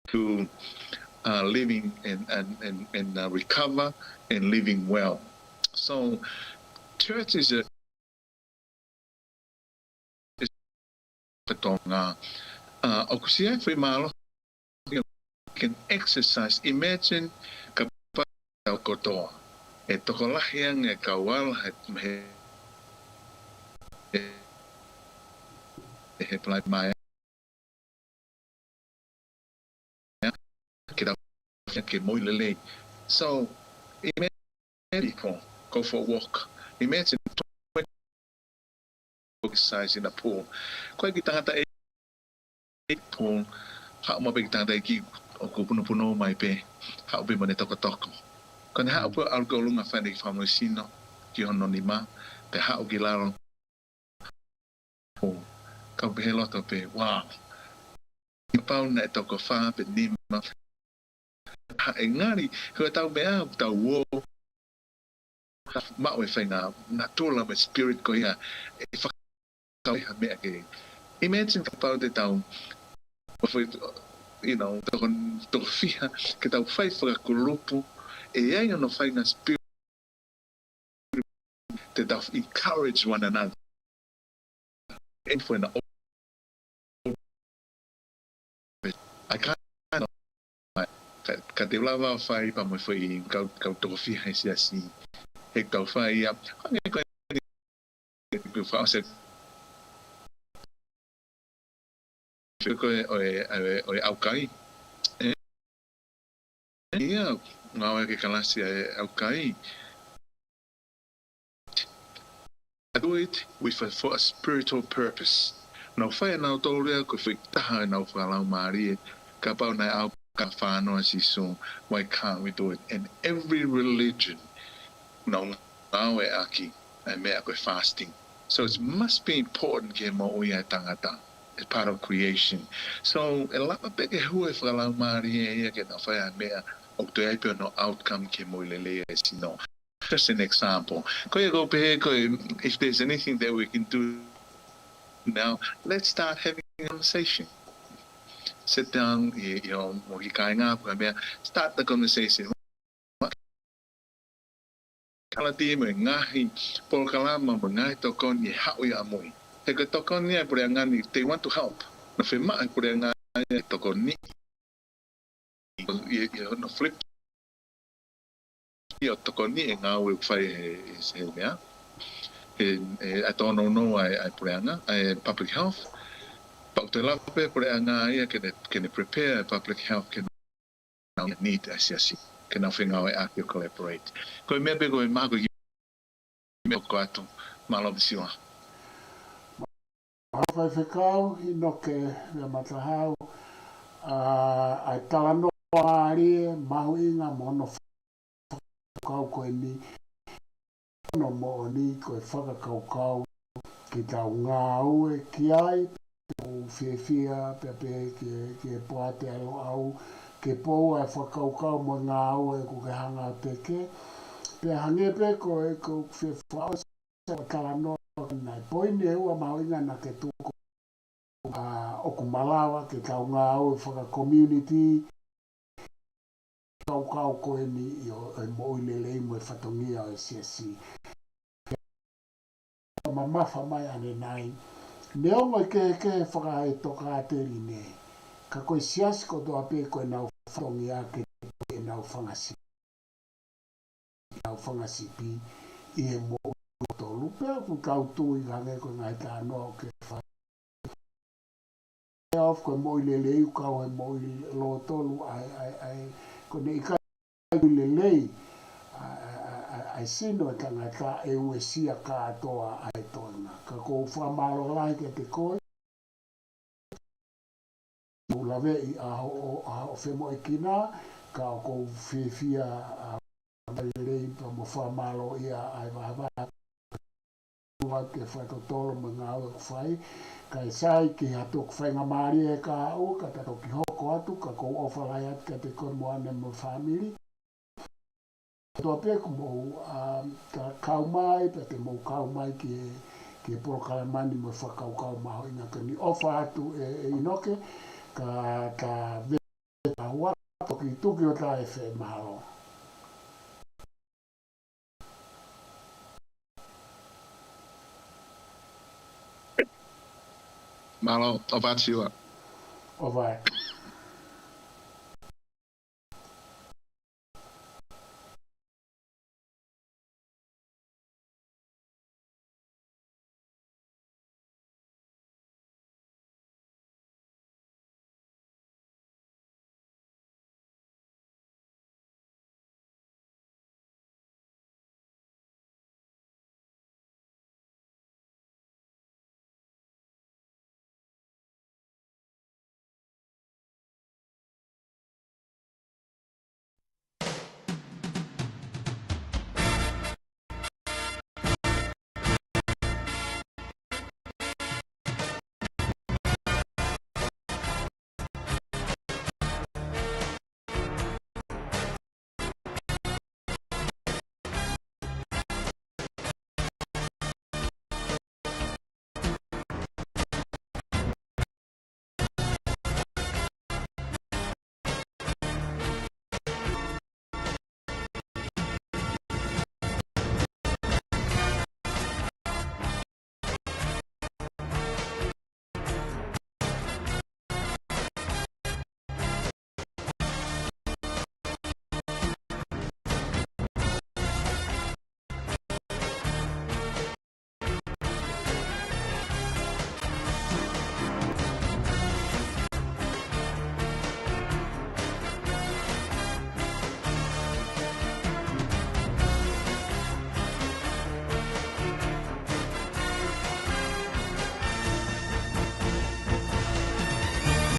to, uh, living and, and, and, and, uh, recover and living well. So church is a, is a Tonga. Uh, ʻoku ʻi ai e foʻi mālohi can exercise. Imagine kapau tau kotoa ʻe tokolahi ange e kau ala he, he, he, he Palaimai ke tau ke moʻui lelei. So, imagine people go for a walk. Imagine twenty size in a pool. Ko e kiʻi tangata ʻe pool, haʻu mai pē kiʻi tangata ʻe kiʻi ʻoku punopuno mai pē, haʻu pē mo ʻene tokotoko. Ko ʻene haʻu pē ʻalu ki ʻolunga fai ʻene kiʻi fakamoʻui sino ki hono nima, pea haʻu ki lalo. Pool. Kau pehē loto pē, wow. Kapau naʻe toko fā pe nima. Ha, ʻe ngali, ko ʻetau meʻa, ʻoku tau ō, maʻu e faʻahinga natula mo e spirit ko ia, ʻe fakakau ha meʻa ke. Imagine kapau te tau, you know, toko, toko fiha, ke tau fai fakakulupu, ʻe ʻi ai hono faʻahinga spirit, te tau encourage one another. And for an I can't, ka, ka te lava fai pea mo e foʻi kau, kau toko fiha he siasi. He tau fai ia, hangē ko e, ko e fakaʻosi ko ē ʻo e, ʻo e, ʻo e ʻaukai. ʻE, ia, ngāue ki he kalasi ʻa e ʻaukai. I do it with a, for a spiritual purpose. Nau fai ʻenau tōlia ko e foʻi taha ʻenau fakalaumālie, kapau naʻe ʻaukai fānau ʻa Sīsū, why can't we do it? In every religion, nau ngāueʻaki ʻa e meʻa ko e fasting. So it must be important ki he moʻui ʻa e tangata as part of creation. So, ʻe lava pē ke hū e fakalaumālie ia ke nau fai ʻa e meʻa ʻoku toe ʻi ai pē hono outcome ki he moʻui lelei ʻa e sino. Just an example. Ko ia ʻoku ou pehē ko e, if there's anything that we can do now, let's start having a conversation. Sit down, ʻi, ʻi hoʻo, mo e kāinga, ko e meʻa, start the conversation. Kalati mo e ngaahi polokalama mo e ngaahi tokoni ʻe haʻu ia ʻamui. He ko e tokoni ʻa e puleʻanga ni, they want to help. Nau fiemaʻu ʻe he puleʻanga ia ʻo tokoni. ʻI, ʻi hono flip. ʻIo, tokoni e ngāue ʻoku fai he, he, he meʻa. He, he, ʻa e tōnounou ʻa e, ʻa e puleʻanga, ʻa e public health. Pea ʻoku toe lava pē puleʻanga ia ke ne, ke ne prepare e public health ke nau need ʻa e siasi, ke nau fengāueʻaki ʻo collaborate. Ko e meʻa pē ko e maʻu ko e kiʻi meʻa ʻoku atu, mālō Misiua. Mālō Faifekau Hinoke Leamatahau, ʻa, ʻa e talanoa mālie, mahuʻinga mo hono fakakaukau ko eni, hono moʻoni ko e fakakaukau ke tau ngāue ki ai, ʻoku ou fiefia pē pē ke, ke poate ʻa Loʻau, ke poua e fakakaukau mo e ngāue ʻoku ke hanga ʻo teke. Pea hangē pē ko e, ko e fie fakaʻosi ʻo e talanoa, ko e ngaahi poini ʻe ua mahuʻinga naʻa ke tuku, ʻa, ʻoku malava ke tau ngāue faka-community, kaukau ko eni ʻi he, ʻi he moʻui lelei mo e fatongia ʻo e siasi. Mamafa mai ʻanenai, neongo e kehekehe fakaetokāteline, ka ko e siasi kotoa pē ko ʻenau fatongia ke ʻenau fanga sipi, ʻenau fanga sipi ʻi he moʻui lōtolu. Pea ʻoku tau tui hangē ko e ngaahi talanoa ʻoku ke fai, ʻa ia ko e moʻui lelei ʻoku kau he moʻui lōtolu, ʻa e, ʻa e, ʻa e, ko ʻene ʻikai ke lelei ʻa e, ʻa e, ʻa e, ʻa e sino ʻo e tangata, ʻe uesia kātoa ʻa e toenga. Ka ʻoku ou fakamālō lahi kiate koe, ʻoku ou laveʻi ʻa hoʻo, ʻa hoʻo femoʻuekina, ka ʻoku ou fiefia ʻa e lelei pea mo fakamālōʻia ʻa e vahevahe atu ke fakatotolo mo e ngāue ʻoku fai. Kae sai ki ha toe faingamālie ka haʻu, ka ta toki hoko atu, ka ʻoku ou ʻofa lahi atu kiate koe mo ʻAne mo e fāmili. Kotoa pē ʻoku mou, um, ka kau mai, pea te mou kau mai ki he, ki he polokalama ni mo e fakakaukau mahuʻinga ko eni. ʻOfa atu ē, ē ʻInoke, ka, ka ve-, ka hua, toki tuki ʻo tā e fe mahalo. Mālō, ʻofa atu Siua. ʻOfa atu.